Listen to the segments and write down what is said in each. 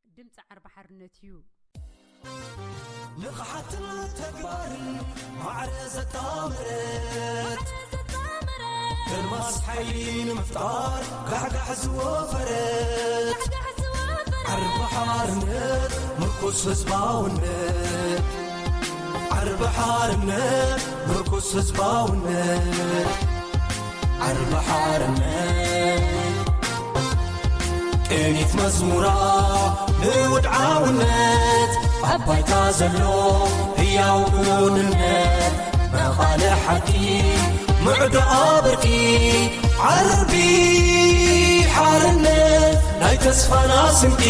ድምፂ ዓርቢ ሓርነት እዩ። ንቕሓትን ተግባርን ማዕረ ዘጣመረት ከርማስ ሓይሊ ንምፍጣር ጋሕጋሕ ዝወፈረት ዓርቢ ሓርነት ምርኩስ ህዝባውነት ዓርቢ ሓርነት ምርኩስ ህዝባውነት ዓርቢ ሓርነት ቅኒት መዝሙራ ንውድዓውነት ኣብ ባይታ ዘሎ ህያው ክውንነት መቓልሕ ሓቂ ምዕዶ ኣበርቂ ዓርቢ ሓርነት ናይ ተስፋና ስንቂ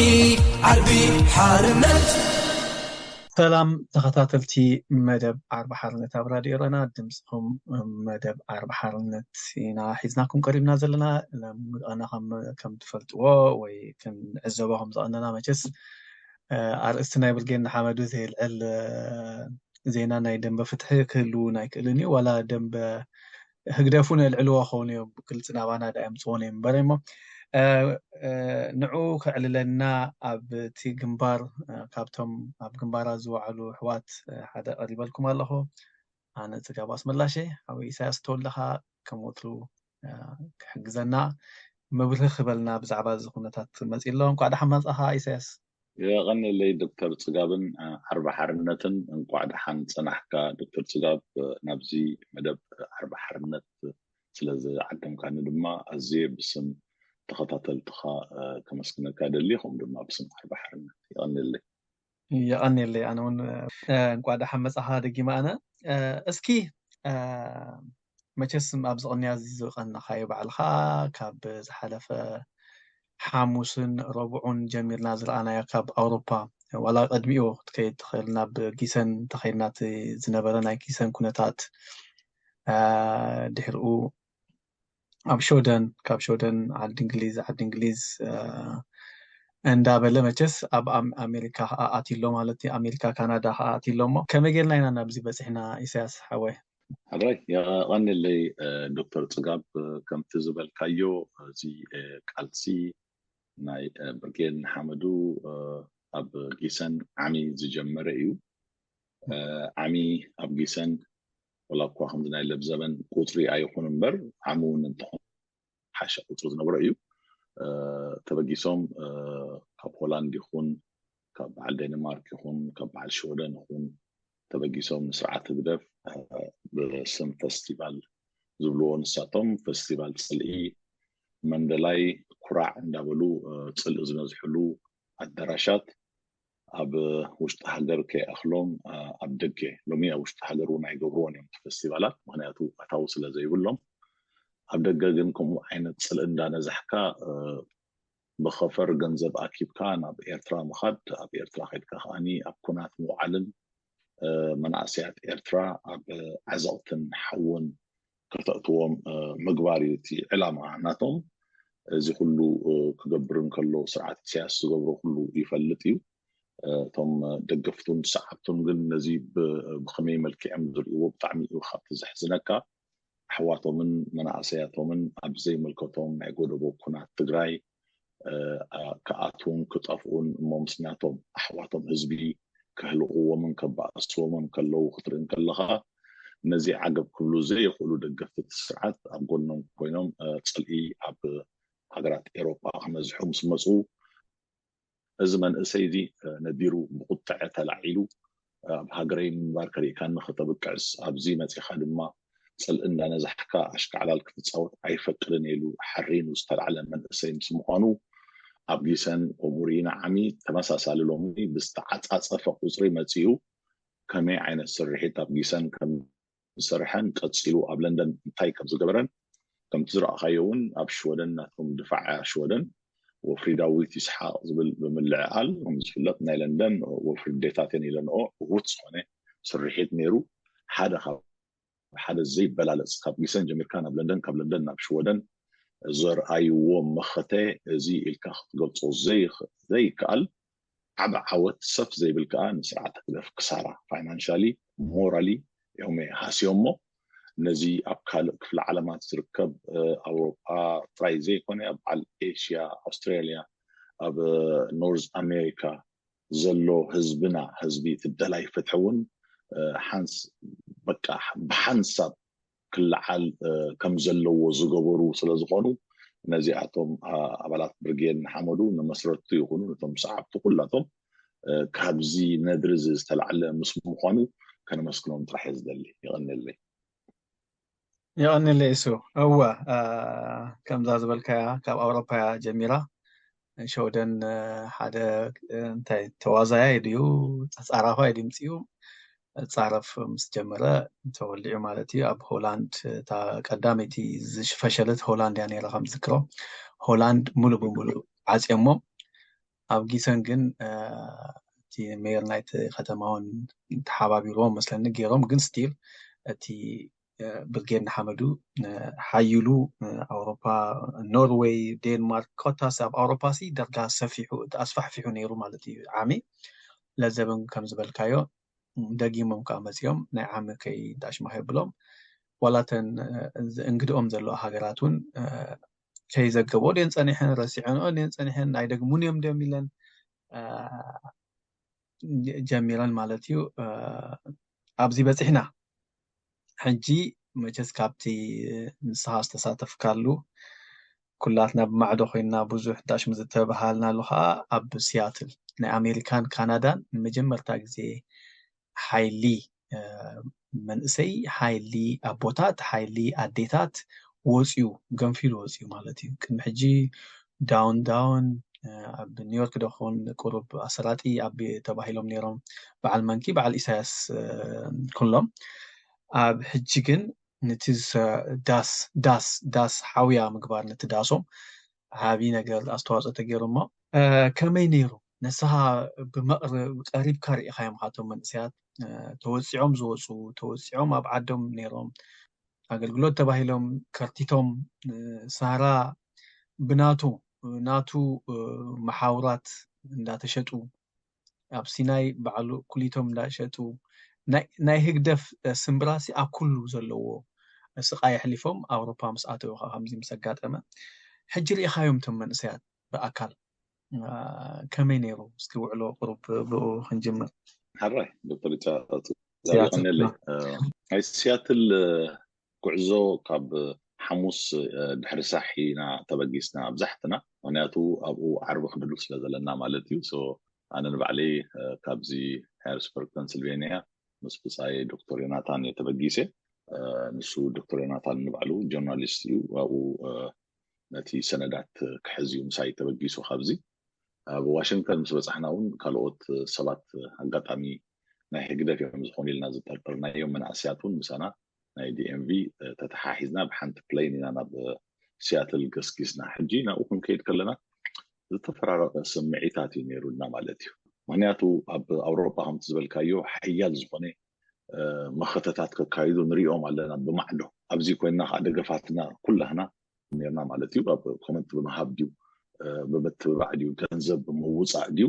ዓርቢ ሓርነት ሰላም ተኸታተልቲ መደብ ዓርቢ ሓርነት ኣብ ራድዮ ኤረና ድምፅኹም መደብ ዓርቢ ሓርነት ኢና ሒዝናኩም ቀሪብና ዘለና። ከም ትፈልጥዎ ወይ ክንዕዘቦ ከም ዝቐነና መቸስ ኣርእስቲ ናይ ብርጌድ ንሓመዱ ዘየልዕል ዜና ናይ ደንበ ፍትሒ ክህልውን ኣይክእልን እዩ። ዋላ ደንበ ህግደፉ ነልዕልዎ ኸውን እዮም ግልፂ ናባና ዳ የምፅዎን እዮም እምበር እሞ ንዑ ከዕልለና ኣብቲ ግንባር ካብቶም ኣብ ግንባራት ዝወዓሉ ኣሕዋት ሓደ ቀሪበልኩም ኣለኹ። ኣነ ፅጋብ ኣስመላሸ ኣብ ኢሳያስ ተወልደኻ ከም ወትሩ ክሕግዘና መብርሂ ክበልና ብዛዕባ እዚ ኩነታት መፂ ኣሎ። እንኳዕ ደሓን መፃኻ ኢሳያስ። የቐንየለይ ዶክተር ፅጋብን ዓርቢ ሓርነትን። እንኳዕ ደሓን ፀናሕካ ዶክተር ፅጋብ። ናብዚ መደብ ዓርቢ ሓርነት ስለ ዝዓደምካኒ ድማ ኣዝየ ብስም ተኸታተልትኻ ከመስግነካ ደሊ ከምኡ ድማ ብስም ዓርቢ ሓርነት የቐንየለይ። የቐንየለይ ኣነ እውን እንኳዕ ደሓን መፃኻ ደጊመ ኣነ እስኪ መቸስ ኣብዚ ቅንያ እዚ ዝቐነኻዮ ባዕልኻ ካብ ዝሓለፈ ሓሙስን ረቡዑን ጀሚርና ዝረኣናዮ ካብ ኣውሮፓ ዋላ ቅድሚኡ ክትከይድ ትኽእል ናብ ጊሰን ተኸይድና ዝነበረ ናይ ጊሰን ኩነታት ድሕሪኡ ኣብ ሸወደን ካብ ሸወደን ዓዲ እንግሊዝ ዓዲ እንግሊዝ እንዳበለ መቸስ ኣብ ኣሜሪካ ከዓ ኣትሎ ማለት እዩ። ኣሜሪካ ካናዳ ከዓ ኣትሎ እሞ ከመይ ጌርና ኢና ናብዚ በፂሕና ኢሳያስ ሓወይ? ሕራይ የቐንለይ ዶክተር ፅጋብ። ከምቲ ዝበልካዮ እዚ ቃልሲ ናይ ብርጌድ ንሓመዱ ኣብ ጊሰን ዓሚ ዝጀመረ እዩ። ዓሚ ኣብ ጊሰን ወላ እኳ ከምዚ ናይ ለብዘበን ቁፅሪ ኣይኹን እምበር ዓሚ እውን እንተኾነ ሓሻ ቁፅሪ ዝነበሮ እዩ። ተበጊሶም ካብ ሆላንድ ይኹን ካብ በዓል ዴንማርክ ይኹን ካብ በዓል ሽወደን ይኹን ተበጊሶም ንስርዓት ህግደፍ ብስም ፈስቲቫል ዝብልዎ ንሳቶም ፈስቲቫል ፅልኢ መንደላይ ኩራዕ እንዳበሉ ፅልኢ ዝነዝሕሉ ኣዳራሻት ኣብ ውሽጢ ሃገር ከይኣኽሎም ኣብ ደገ ሎሚ ኣብ ውሽጢ ሃገር እውን ኣይገብርዎን እዮም እቲ ፈስቲቫላት ምክንያቱ ኣታዊ ስለ ዘይብሎም ኣብ ደገ ግን ከምኡ ዓይነት ፅልኢ እንዳነዛሕካ ብኸፈር ገንዘብ ኣኪብካ ናብ ኤርትራ ምኻድ ኣብ ኤርትራ ከድካ ከዓኒ ኣብ ኩናት ምውዓልን መናእሰያት ኤርትራ ኣብ ዓዘቕትን ሓውን ከተእትዎም ምግባር እዩ እቲ ዕላማ ናቶም። እዚ ኩሉ ክገብር እንከሎ ስርዓት ኢሳያስ ዝገብሮ ኩሉ ይፈልጥ እዩ። እቶም ደገፍቱን ሰዓብቱን ግን ነዚ ብኸመይ መልክዕ እዮም ዝርእይዎ ብጣዕሚ እዩ ካብቲ ዘሕዝነካ። ኣሕዋቶምን መናእሰያቶምን ኣብ ዘይምልከቶም ናይ ጎደቦ ኩናት ትግራይ ክኣትዉን ክጠፍኡን እሞ ምስ ናቶም ኣሕዋቶም ህዝቢ ከህልቕዎምን ከባእስዎምን ከለዉ ክትርኢ እንከለኻ ነዚ ዓገብ ክብሉ ዘይኽእሉ ደገፍቲ እቲ ስርዓት ኣብ ጎኖም ኮይኖም ፅልኢ ኣብ ሃገራት ኤሮጳ ክነዝሑ ምስ መፁ እዚ መንእሰይ እዚ ነዲሩ ብቁጥዐ ተላዒሉ ኣብ ሃገረይ ምንባር ከሪእካኒ ከተብቅዕስ ኣብዚ መፂኻ ድማ ፅልኢ እንዳነዛሕካ ኣሽካዕላል ክትፃወት ኣይፈቅድን ኢሉ ሓሪኑ ዝተላዕለ መንእሰይ ምስ ምዃኑ ኣብ ጊሰን ከምኡ ርኢና ዓሚ ተመሳሳሊ ሎሚ ብዝተዓፃፀፈ ቁፅሪ መፂኡ ከመይ ዓይነት ስርሒት ኣብ ጊሰን ከም ዝሰርሐን ቀፂሉ ኣብ ለንደን እንታይ ከም ዝገበረን ከምቲ ዝረኣኻዮ እውን ኣብ ሽወደን ናቶም ድፋዕ ሽወደን ወፍሪ ዳዊት ይስሓቕ ዝብል ብምልዕዓል ከም ዝፍለጥ ናይ ለንደን ወፍሪ ዴታት እየን ኢለንኦ ዕዉት ዝኾነ ስርሒት ነይሩ ሓደ ካብ ሓደ ዘይበላለፅ ካብ ጊሰን ጀሚርካ ናብ ለንደን ካብ ለንደን ናብ ሽወደን ዘርኣይዎ መኸተ እዚ ኢልካ ክትገልፆ ዘይከኣል ዓብ ዓወት ሰፍ ዘይብል ከዓ ንስርዓት ህግደፍ ክሳራ financially morally እዮም ሃስዮሞ ነዚ ኣብ ካልእ ክፍለ ዓለማት ዝርከብ ኣውሮጳ ጥራይ ዘይኮነ ኣብ በዓል ኤሽያ ኣውስትራልያ ኣብ ኖርዝ ኣሜሪካ ዘሎ ህዝብና፣ ህዝቢ ትደላይ ፍትሒ እውን ሓንስ በቃ ብሓንሳብ ክለዓል ከም ዘለዎ ዝገበሩ ስለ ዝኾኑ፣ ነዚኣቶም ኣባላት ብርጌድ ንሓመዱ ንመስረቱ ይኹኑ ነቶም ሰዓብቲ ኩላቶም ካብዚ ነድሪ እዚ ዝተላዕለ ምስ ምዃኑ ከነመስግኖም ጥራሕ እየ ዝደሊ። ይቐንየለይ። ይቐንየለይ እሱ። እወ፣ ከምዛ ዝበልካያ ካብ ኣውሮፓያ ጀሚራ ሸወደን ሓደ እንታይ ተዋዛያይ ድዩ ተጻራፋይ ድምፅኡ ጻረፍ ምስ ጀመረ ተወሊዑ ማለት እዩ። ኣብ ሆላንድ እታ ቀዳመይቲ ዝፈሸለት ሆላንድ እያ ነይራ ከም ዝክሮ። ሆላንድ ሙሉ ብሙሉ ዓፅዮሞ። ኣብ ጊሰን ግን እቲ ሜየር ናይቲ ከተማ እውን ተሓባቢርዎም መስለኒ ገይሮም፣ ግን ስቲል እቲ ብርጌድ ንሓመዱ ሓይሉ ኣውሮፓ፣ ኖርዌይ፣ ዴንማርክ ኮታስ ኣብ ኣውሮፓ ሲ ደርጋ ሰፊሑ ኣስፋሕፊሑ ነይሩ ማለት እዩ። ዓሚ ለዘብን ከም ዝበልካዮ ደጊሞም ከዓ መፂኦም ናይ ዓሚ ከይ ዳሽማ የብሎም ዋላተን እንግድኦም ዘለዋ ሃገራት እውን ከይዘገቦ ደን ፀኒሐን ረሲዐንኦ ደን ፀኒሐን ናይ ደግሙን እዮም ደም ኢለን ጀሚረን ማለት እዩ። ኣብዚ በፂሕና። ሕጂ መቸስ ካብቲ ንስኻ ዝተሳተፍካሉ ኩላትና ብማዕዶ ኮይና ብዙሕ ዳሽም ዝተበሃልናሉ ከዓ ኣብ ሲያትል ናይ ኣሜሪካን ካናዳን ንመጀመርታ ግዜ ሓይሊ መንእሰይ፣ ሓይሊ ኣቦታት፣ ሓይሊ ኣዴታት ወፅዩ፣ ገንፊሉ ወፅዩ ማለት እዩ። ቅድሚ ሕጂ ዳውን ዳውን ኣብ ኒውዮርክ ደኹን ቁሩብ ኣሰራጢ ኣብ ተባሂሎም ነይሮም በዓል መንኪ በዓል ኢሳያስ ኩሎም። ኣብ ሕጂ ግን ነቲ ዳስ ዳስ ዳስ ሓውያ ምግባር ነቲ ዳሶም ዓብዪ ነገር ኣስተዋፅኦ ተገይሩ እሞ ከመይ ነይሩ ንስኻ ብመቕርብ ቀሪብካ ርኢኻዮም ካቶም መንእሰያት ተወፂዖም ዝወፁ ተወፂዖም ኣብ ዓዶም ነይሮም ኣገልግሎት ተባሂሎም ከርቲቶም ሳራ ብናቱ ናቱ መሓውራት እንዳተሸጡ ኣብ ሲናይ ባዕሉ ኩሊቶም እንዳሸጡ ናይ ህግደፍ ስምብራሲ ኣብ ኩሉ ዘለዎ ስቃይ ኣሕሊፎም ኣውሮፓ ምስ ኣተው ከዓ ከምዚ ምስ ኣጋጠመ ሕጂ ርኢኻዮም እቶም መንእሰያት ብኣካል ከመይ ነይሩ? እስኪ ውዕሎ ቁሩብ ብኡ ክንጅምር። ሓራይ ዶክተር ይቀነለይ ናይ ሲያትል ጉዕዞ ካብ ሓሙስ ድሕሪ ሳሕ ኢና ተበጊስና ኣብዛሕትና፣ ምክንያቱ ኣብኡ ዓርቢ ክንህሉ ስለ ዘለና ማለት እዩ። ኣነ ንባዕለይ ካብዚ ሃሪስበርግ ፐንስልቬንያ ምስ ብፃይ ዶክተር ዮናታን እየ ተበጊሰ። ንሱ ዶክተር ዮናታን ንባዕሉ ጆርናሊስት እዩ። ኣብኡ ነቲ ሰነዳት ክሕዝ እዩ ምሳይ ተበጊሱ። ካብዚ ኣብ ዋሽንግተን ምስ በፃሕና እውን ካልኦት ሰባት ኣጋጣሚ ናይ ህግደፍ እዮም ዝኾኑ ኢልና ዝጠርጠርናዮም መናእሰያት እውን ምሳና ናይ ዲኤምቪ ተተሓሒዝና ብሓንቲ ፕሌን ኢና ናብ ሲያትል ገስጊስና። ሕጂ ናብኡ ክንከይድ ከለና ዝተፈራረቀ ስምዒታት እዩ ነይሩና ማለት እዩ። ምክንያቱ ኣብ ኣውሮፓ ከምቲ ዝበልካዮ ሓያል ዝኾነ መኸተታት ከካይዱ ንሪኦም ኣለና ብማዕዶ። ኣብዚ ኮይና ከዓ ደገፋትና ኩላህና ነርና ማለት እዩ። ኣብ ኮመንት ብምሃብ ድዩ ብምትብባዕ ድዩ ገንዘብ ብምውፃእ ድዩ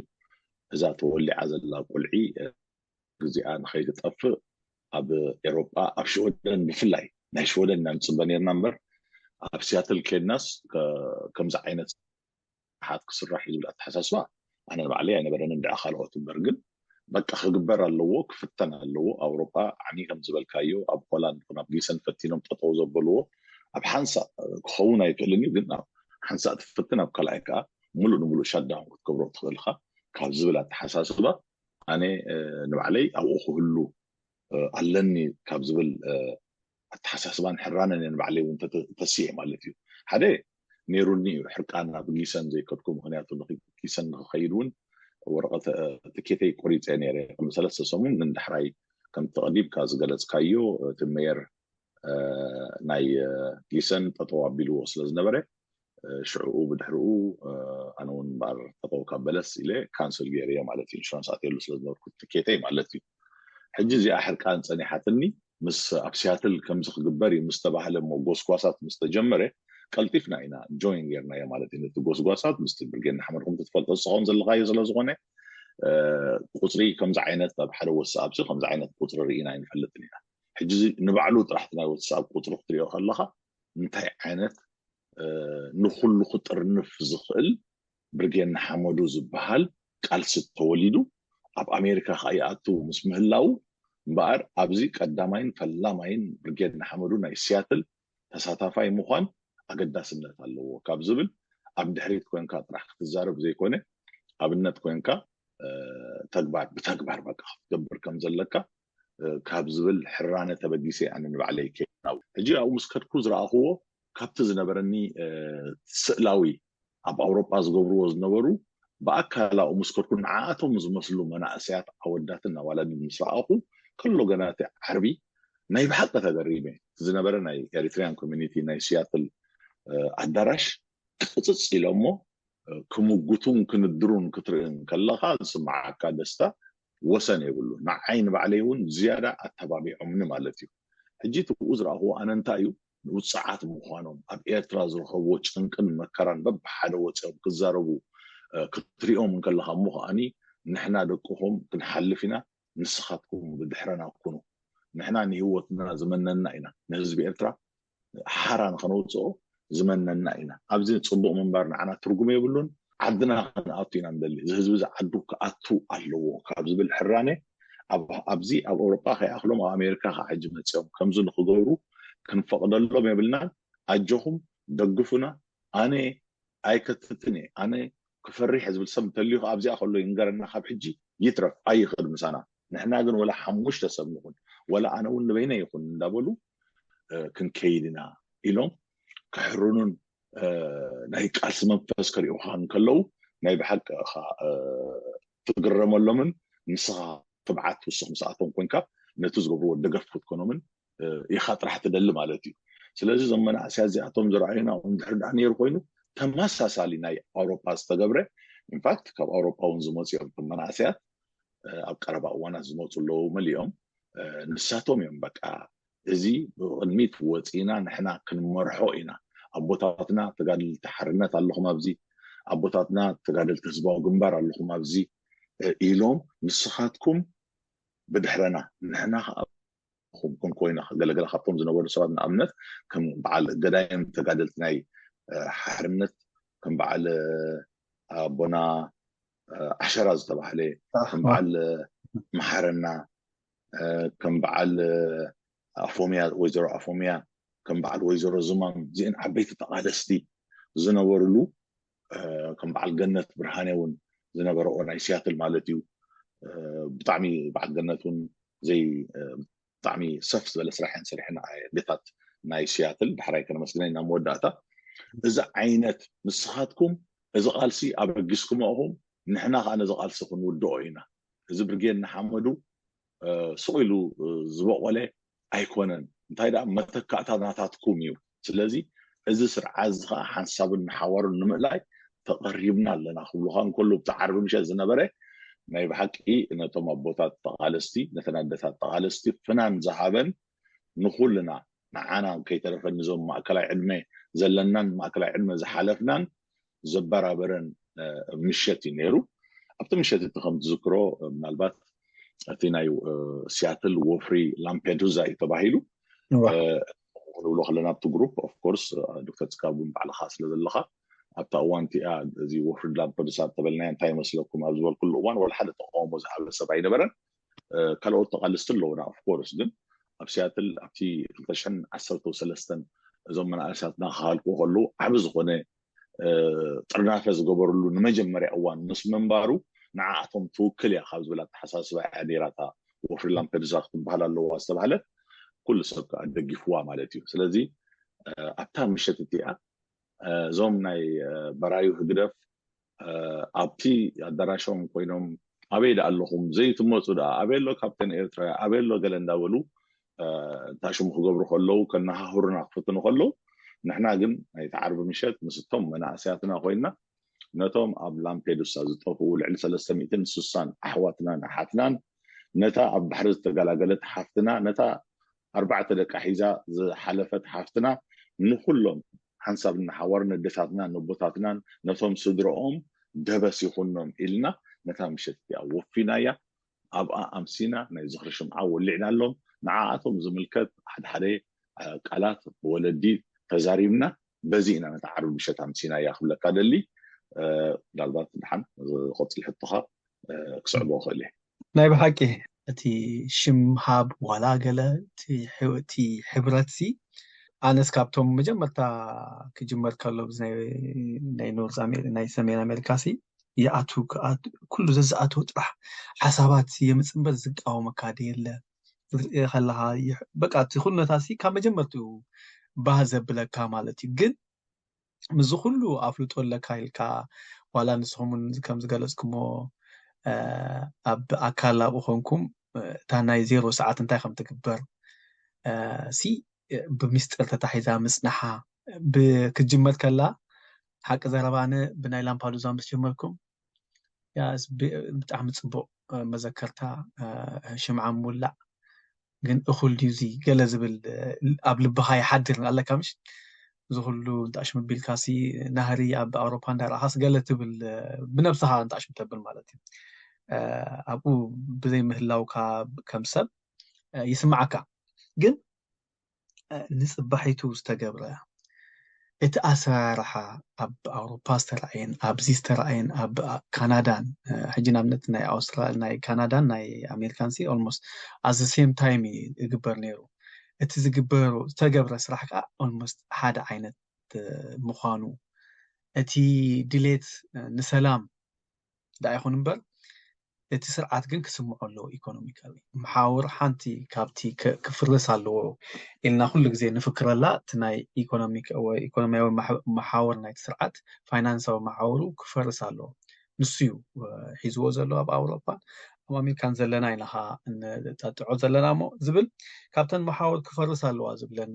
እዛ ተወሊዓ ዘላ ቁልዒ ግዜኣ ንኸይትጠፍእ ኣብ ኤሮጳ ኣብ ሽወደን ብፍላይ ናይ ሽወደን ኢና ንፅበ ነርና እምበር ኣብ ሲያትል ኬድናስ ከምዚ ዓይነት ስራሓት ክስራሕ እዩ ዝብል ኣተሓሳስባ ኣነ ንባዕለይ ኣይነበረንን ድኣ ካልኦት እምበር ግን በቃ ክግበር ኣለዎ ክፍተን ኣለዎ ኣውሮፓ ዓሚ ከም ዝበልካዮ ኣብ ሆላንድ ይኹን ኣብ ጊሰን ፈቲኖም ጠጠው ዘበልዎ ኣብ ሓንሳእ ክኸውን ኣይክእልን እዩ ግን ኣብ ሓንሳእ ትፍትን ኣብ ካልኣይ ከዓ ሙሉእ ንሙሉእ ሻዳውን ክትገብሮ ትኽእልካ ካብ ዝብል ኣተሓሳስባ ኣነ ንባዕለይ ኣብኡ ክህሉ ኣለኒ ካብ ዝብል ኣተሓሳስባን ሕራነን እየ ንባዕለይ እውን ተስየ ማለት እዩ ሓደ ነይሩኒ እዩ ሕርቃን ናብ ጊሰን ዘይከድኩ ምክንያቱ ጊሰን ንክኸይድ እውን ወረቐት ትኬተይ ቆሪፀ ነይረ ቅድሚ ሰለስተ ሰሙን ንዳሕራይ ከም ተቐዲምካ ዝገለፅካዮ እቲ ሜየር ናይ ጊሰን ጠጠው ኣቢልዎ ስለ ዝነበረ ሽዕኡ ብድሕርኡ ኣነ እውን እምበር ጠጠው ካብ በለስ ኢለ ካንስል ገይረዮ ማለት እዩ ኢንሹራንስ ኣትየሉ ስለ ዝነበርኩ ትኬተይ ማለት እዩ ሕጂ እዚኣ ሕርቃን ፀኒሓትኒ ምስ ኣብ ሲያትል ከምዚ ክግበር እዩ ምስ ተባህለ እሞ ጎስጓሳት ምስ ተጀመረ ቀልጢፍና ኢና ጆይን ጌርናዮ ማለት እዩ ነቲ ጎስጓሳት ምስቲ ብርጌድ ንሓመድ ከምቲ ትፈልጦ ዝኸውን ዘለካዮ ስለ ዝኾነ ቁፅሪ ከምዚ ዓይነት ኣብ ሓደ ወሳብ ከምዚ ዓይነት ቁፅሪ ርኢና ኣይንፈልጥን ኢና ሕጂ ንባዕሉ ጥራሕ ናይ ወሳብ ቁፅሪ ክትሪኦ ከለካ እንታይ ዓይነት ንኩሉ ክጥርንፍ ዝኽእል ብርጌድ ንሓመዱ ዝበሃል ቃልሲ ተወሊዱ ኣብ ኣሜሪካ ከዓ ይኣቱ ምስ ምህላው እምበኣር ኣብዚ ቀዳማይን ፈላማይን ብርጌድ ንሓመዱ ናይ ሲያትል ተሳታፋይ ምዃን ኣገዳስነት ኣለዎ ካብ ዝብል ኣብ ድሕሪት ኮንካ ጥራሕ ክትዛረብ ዘይኮነ ኣብነት ኮንካ ተግባር ብተግባር በቃ ክትገብር ከም ዘለካ ካብ ዝብል ሕራነ ተበጊሰ ኣነ ንባዕለይ ከይናው ሕጂ ኣብኡ ምስ ከድኩ ዝረኣኽዎ ካብቲ ዝነበረኒ ስእላዊ ኣብ ኣውሮጳ ዝገብርዎ ዝነበሩ ብኣካል ኣብኡ ምስ ከድኩ ንዓኣቶም ዝመስሉ መናእሰያት ኣወዳትን ኣዋላድን ምስ ረኣኹ ከሎ ገና እቲ ዓርቢ ናይ ብሓቂ ተገሪመ ዝነበረ ናይ ኤሪትሪያን ኮሚኒቲ ናይ ሲያትል ኣዳራሽ ቅፅፅ ኢሎሞ ክምጉቱን ክንድሩን ክትርኢ ከለኻ ዝስምዓካ ደስታ ወሰን የብሉ። ንዓይ ንባዕለይ እውን ዝያዳ ኣተባቢዖምኒ ማለት እዩ። ሕጂ እቲ ብኡ ዝረኣኽዎ ኣነ እንታይ እዩ ንውፅዓት ምዃኖም ኣብ ኤርትራ ዝረኸብዎ ጭንቅን መከራን በብሓደ ወፂኦም ክዛረቡ ክትሪኦም እንከለኻ እሞ ከዓኒ ንሕና ደቅኹም ክንሓልፍ ኢና ንስኻትኩም ብድሕረና ኩኑ ንሕና ንህወትና ዝመነና ኢና ንህዝቢ ኤርትራ ሓራ ንኸነውፅኦ ዝመነና ኢና ኣብዚ ፅቡቅ ምንባር ንዓና ትርጉም የብሉን ዓድና ክንኣቱ ኢና ንደሊ እዚ ህዝቢ እዚ ዓዱ ክኣቱ ኣለዎ ካብ ዝብል ሕራነ ኣብዚ ኣብ ኣውሮጳ ከይኣኽሎም ኣብ ኣሜሪካ ከዓ ሕጂ መፅኦም ከምዚ ንክገብሩ ክንፈቅደሎም የብልናን ኣጆኹም ደግፉና ኣነ ኣይከትትን እየ ኣነ ክፈሪሕ ዝብል ሰብ እንተልዩ ኣብዚኣ ከሎ ይንገረና ካብ ሕጂ ይትረፍ ኣይኽእል ምሳና ንሕና ግን ወላ ሓሙሽተ ሰብ ንኹን ወላ ኣነ እውን ንበይነ ይኹን እንዳበሉ ክንከይድ ኢና ኢሎም ክሕርኑን ናይ ቃልሲ መንፈስ ከሪኡኻ እንከለዉ ናይ ብሓቂ ትግረመሎምን ንስኻ ትብዓት ውስኽ ምስኣቶም ኮንካ ነቲ ዝገብርዎ ደገፍ ክትኮኖምን ኢኻ ጥራሕ ትደሊ ማለት እዩ ስለዚ እዞም መናእሰያ እዚኣቶም ዝረኣዩና እንድሕር ዳ ነይሩ ኮይኑ ተመሳሳሊ ናይ ኣውሮፓ ዝተገብረ ኢንፋክት ካብ ኣውሮፓ እውን ዝመፁ እዮም መናእሰያት ኣብ ቀረባ እዋናት ዝመፁ ኣለዉ መሊኦም ንሳቶም እዮም በቃ እዚ ብቕድሚት ወፂና ንሕና ክንመርሖ ኢና ኣቦታትና ተጋድልቲ ሓርነት ኣለኹም ኣብዚ ኣቦታትና ተጋደልቲ ህዝባዊ ግንባር ኣለኹም ኣብዚ ኢሎም ንስኻትኩም ብድሕረና ንሕና ከዓ ኹም ክንኮይና ገለገለ ካብቶም ዝነበሩ ሰባት ንኣብነት ከም በዓል ገዳይም ተጋደልቲ ናይ ሓርነት ከም በዓል ኣቦና ዓሸራ ዝተባህለ ከም በዓል መሓረና ከም በዓል ኣፎምያ ወይዘሮ ኣፎምያ ከም በዓል ወይዘሮ ዝማም እዚአን ዓበይቲ ተቃለስቲ ዝነበርሉ ከም በዓል ገነት ብርሃነ እውን ዝነበረኦ ናይ ሲያትል ማለት እዩ ብጣዕሚ በዓል ገነት እውን ዘይ ብጣዕሚ ሰፍ ዝበለ ስራሕ እየን ሰሪሐን ኣዴታት ናይ ሲያትል ዳሕራይ ከነመስግነ ኢና መወዳእታ እዚ ዓይነት ንስኻትኩም እዚ ቃልሲ ኣበጊስኩሞ ኢኹም ንሕና ከዓ ነዚ ቃልሲ ክንውድኦ ኢና እዚ ብርጌድ ንሓመዱ ስቕ ኢሉ ዝበቆለ ኣይኮነን እንታይ ደኣ መተካእታ ናታትኩም እዩ ስለዚ እዚ ስርዓት እዚ ከዓ ሓንሳብን ንሓዋሩን ንምእላይ ተቐሪብና ኣለና ክብሉካ እንከሉ ብቲ ዓርቢ ምሸት ዝነበረ ናይ ብሓቂ ነቶም ኣቦታት ተቓለስቲ ነተን ኣደታት ተቓለስቲ ፍናን ዝሃበን ንኩልና ንዓና ከይተረፈ ንዞም ማእከላይ ዕድመ ዘለናን ማእከላይ ዕድመ ዝሓለፍናን ዘበራበረን ምሸት እዩ ነይሩ ኣብቲ ምሸት እቲ ከም ትዝክሮ ምናልባት እቲ ናይ ሲያትል ወፍሪ ላምፔዱዛ እዩ ተባሂሉ ክንብሎ ከለና ኣብቲ ግሩፕ ኦፍኮርስ ዶክተር ፅጋቡ ባዕልካ ስለ ዘለካ ኣብታ እዋን እቲኣ እዚ ወፍሪ ላምፔዱሳ ተበልናዮ እንታይ ይመስለኩም ኣብ ዝበልኩሉ እዋን ወላ ሓደ ተቃውሞ ዝሃበ ሰብ ኣይነበረን ካልኦት ተቃለስቲ ኣለውና ኦፍኮርስ ግን ኣብ ሲያትል ኣብቲ ክልተ ሽሕን ዓሰርተ ሰለስተን እዞም መናእሰያትና ክሃልቁ ከለዉ ዓቢ ዝኾነ ጥርናፈ ዝገበርሉ ንመጀመርያ እዋን ምስ ምንባሩ ንዓኣቶም ትውክል እያ ካብ ዝብል ኣተሓሳስባ እያ ነይራ እታ ወፍሪ ላምፔዱዛ ክትበሃል ኣለዋ ዝተባህለት ኩሉ ሰብ ከዓ ደጊፍዋ ማለት እዩ ስለዚ ኣብታ ምሸት እቲኣ እዞም ናይ በራዩ ህግደፍ ኣብቲ ኣዳራሾም ኮይኖም ኣበይ ደኣ ኣለኹም ዘይትመፁ ደኣ ኣበይ ኣሎ ካፕቴን ኤርትራ ኣበይ ኣሎ ገለ እንዳበሉ እንታይ ሽሙ ክገብሩ ከለዉ ከነሃህሩና ክፍትኑ ከለዉ ንሕና ግን ናይቲ ዓርቢ ምሸት ምስቶም መናእሰያትና ኮይንና ነቶም ኣብ ላምፔዱሳ ዝጠፍኡ ልዕሊ ሰለስተ ሚእትን ስሳን ኣሕዋትናን ኣሓትናን ነታ ኣብ ባሕሪ ዝተገላገለት ሓፍትና ነታ ኣርባዕተ ደቃ ሒዛ ዝሓለፈት ሓፍትና ንኩሎም ሓንሳብ ንሓዋሩ ነደታትናን ነቦታትናን ነቶም ስድረኦም ደበስ ይኹኖም ኢልና ነታ ምሸት እቲኣ ወፊናያ ኣብኣ ኣምሲና ናይ ዝኽሪ ሽምዓ ወሊዕናሎም ንዓኣቶም ዝምልከት ሓደ ሓደ ቃላት ብወለዲ ተዛሪብና በዚ ኢና ነታ ዓርቢ ምሸት ኣምሲናያ ክብለካ ደሊ ምናልባት ድሓን ዝቐፅል ሕቶኻ ክስዕቦ ክእል እየ። ናይ ብሓቂ እቲ ሽም ሃብ ዋላ ገለ እቲ ሕብረት ሲ ኣነስ ካብቶም መጀመርታ ክጅመር ከሎ ናይ ኖርዝ ናይ ሰሜን ኣሜሪካ ሲ ይኣቱ ኩሉ ዘዝኣትዎ ጥራሕ ሓሳባት የምፅእ እምበር ዝቃወመካ ደየለ። ክትርኢ ከለካ በቃ እቲ ኩነታት ሲ ካብ መጀመርትኡ ባህ ዘብለካ ማለት እዩ። ግን ምስዚ ኩሉ ኣፍልጦ ኣለካ ኢልካ ዋላ ንስኹም እውን ከም ዝገለፅኩሞ ኣብ ኣካል ኣብኡ ኮንኩም እታ ናይ ዜሮ ሰዓት እንታይ ከም ትግበር ሲ ብሚስጥር ተታሒዛ ምፅንሓ ክትጅመር ከላ ሓቂ ዘረባነ ብናይ ላምፓዱዛ ምስ ጀመርኩም ብጣዕሚ ፅቡቅ መዘከርታ ሽምዓ ምውላዕ ግን እኹል ድዩ እዚ ገለ ዝብል ኣብ ልብኻ ይሓድር ኣለካ ምሽ እዚ ኩሉ እንታሽም ቢልካሲ ናህሪ ኣብ ኣውሮፓ እንዳረኣኻስ ገለ ትብል ብነብስኻ እንታሽም ተብል ማለት እዩ። ኣብኡ ብዘይ ምህላውካ ከም ሰብ ይስማዓካ ግን ንፅባሒቱ ዝተገብረ እቲ ኣሰራርሓ ኣብ ኣውሮፓ ዝተረኣየን ኣብዚ ዝተረኣየን ኣብ ካናዳን ሕጂ ንኣብነት ናይ ኣውስትራል ናይ ካናዳን ናይ ኣሜሪካን ሲ ኦልሞስት ኣዘ ሴም ታይም እዩ ዝግበር ነይሩ። እቲ ዝግበሩ ዝተገብረ ስራሕ ከዓ ኦልሞስት ሓደ ዓይነት ምዃኑ እቲ ድሌት ንሰላም ዳ ይኹን እምበር እቲ ስርዓት ግን ክስምዖ ኣለዎ። ኢኮኖሚካዊ መሓውር ሓንቲ ካብቲ ክፍርስ ኣለዎ ኢልና ኩሉ ግዜ ንፍክረላ እቲ ናይ ኢኮኖሚያዊ መሓውር ናይቲ ስርዓት ፋይናንሳዊ መሓውሩ ክፈርስ ኣለዎ። ንሱ እዩ ሒዝዎ ዘሎ ኣብ ኣውሮፓ ኣብ ኣሜሪካን ዘለና ኢና ኸዓ እንጠጥዖ ዘለና እሞ ዝብል ካብተን መሓውር ክፈርስ ኣለዋ ዝብለን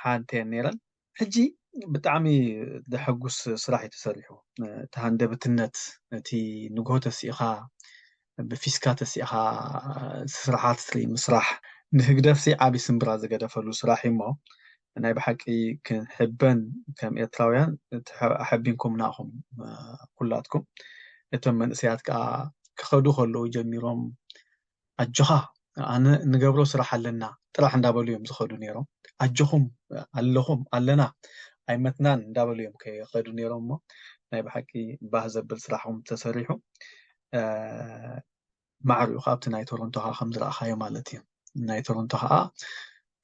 ሓንቲ እየን ነይረን። ሕጂ ብጣዕሚ ዘሐጉስ ስራሕ እዩ ተሰሪሑ። እቲ ሃንደበትነት እቲ ንግሆ ተሲእኻ ብፊስካ ተሲእኻ ስራሓት ትርኢ ምስራሕ ንህግደፍ ሲ ዓብዪ ስምብራ ዝገደፈሉ ስራሕ እዩ እሞ ናይ ብሓቂ ክንሕበን ከም ኤርትራውያን ኣሐቢንኩምና ኢኹም ኩላትኩም። እቶም መንእሰያት ከዓ ክኸዱ ከለዉ ጀሚሮም ኣጆኻ ኣነ ንገብሮ ስራሕ ኣለና ጥራሕ እንዳበሉ እዮም ዝኸዱ ነይሮም። ኣጆኹም ኣለኹም ኣለና ኣይመትናን እንዳበሉ እዮም ከይኸዱ ነይሮም እሞ ናይ ብሓቂ ባህ ዘብል ስራሕኹም ተሰሪሑ። ማዕሪኡ ከዓ ኣብቲ ናይ ቶሮንቶ ከዓ ከም ዝረእኻዮ ማለት እዩ። ናይ ቶሮንቶ ከዓ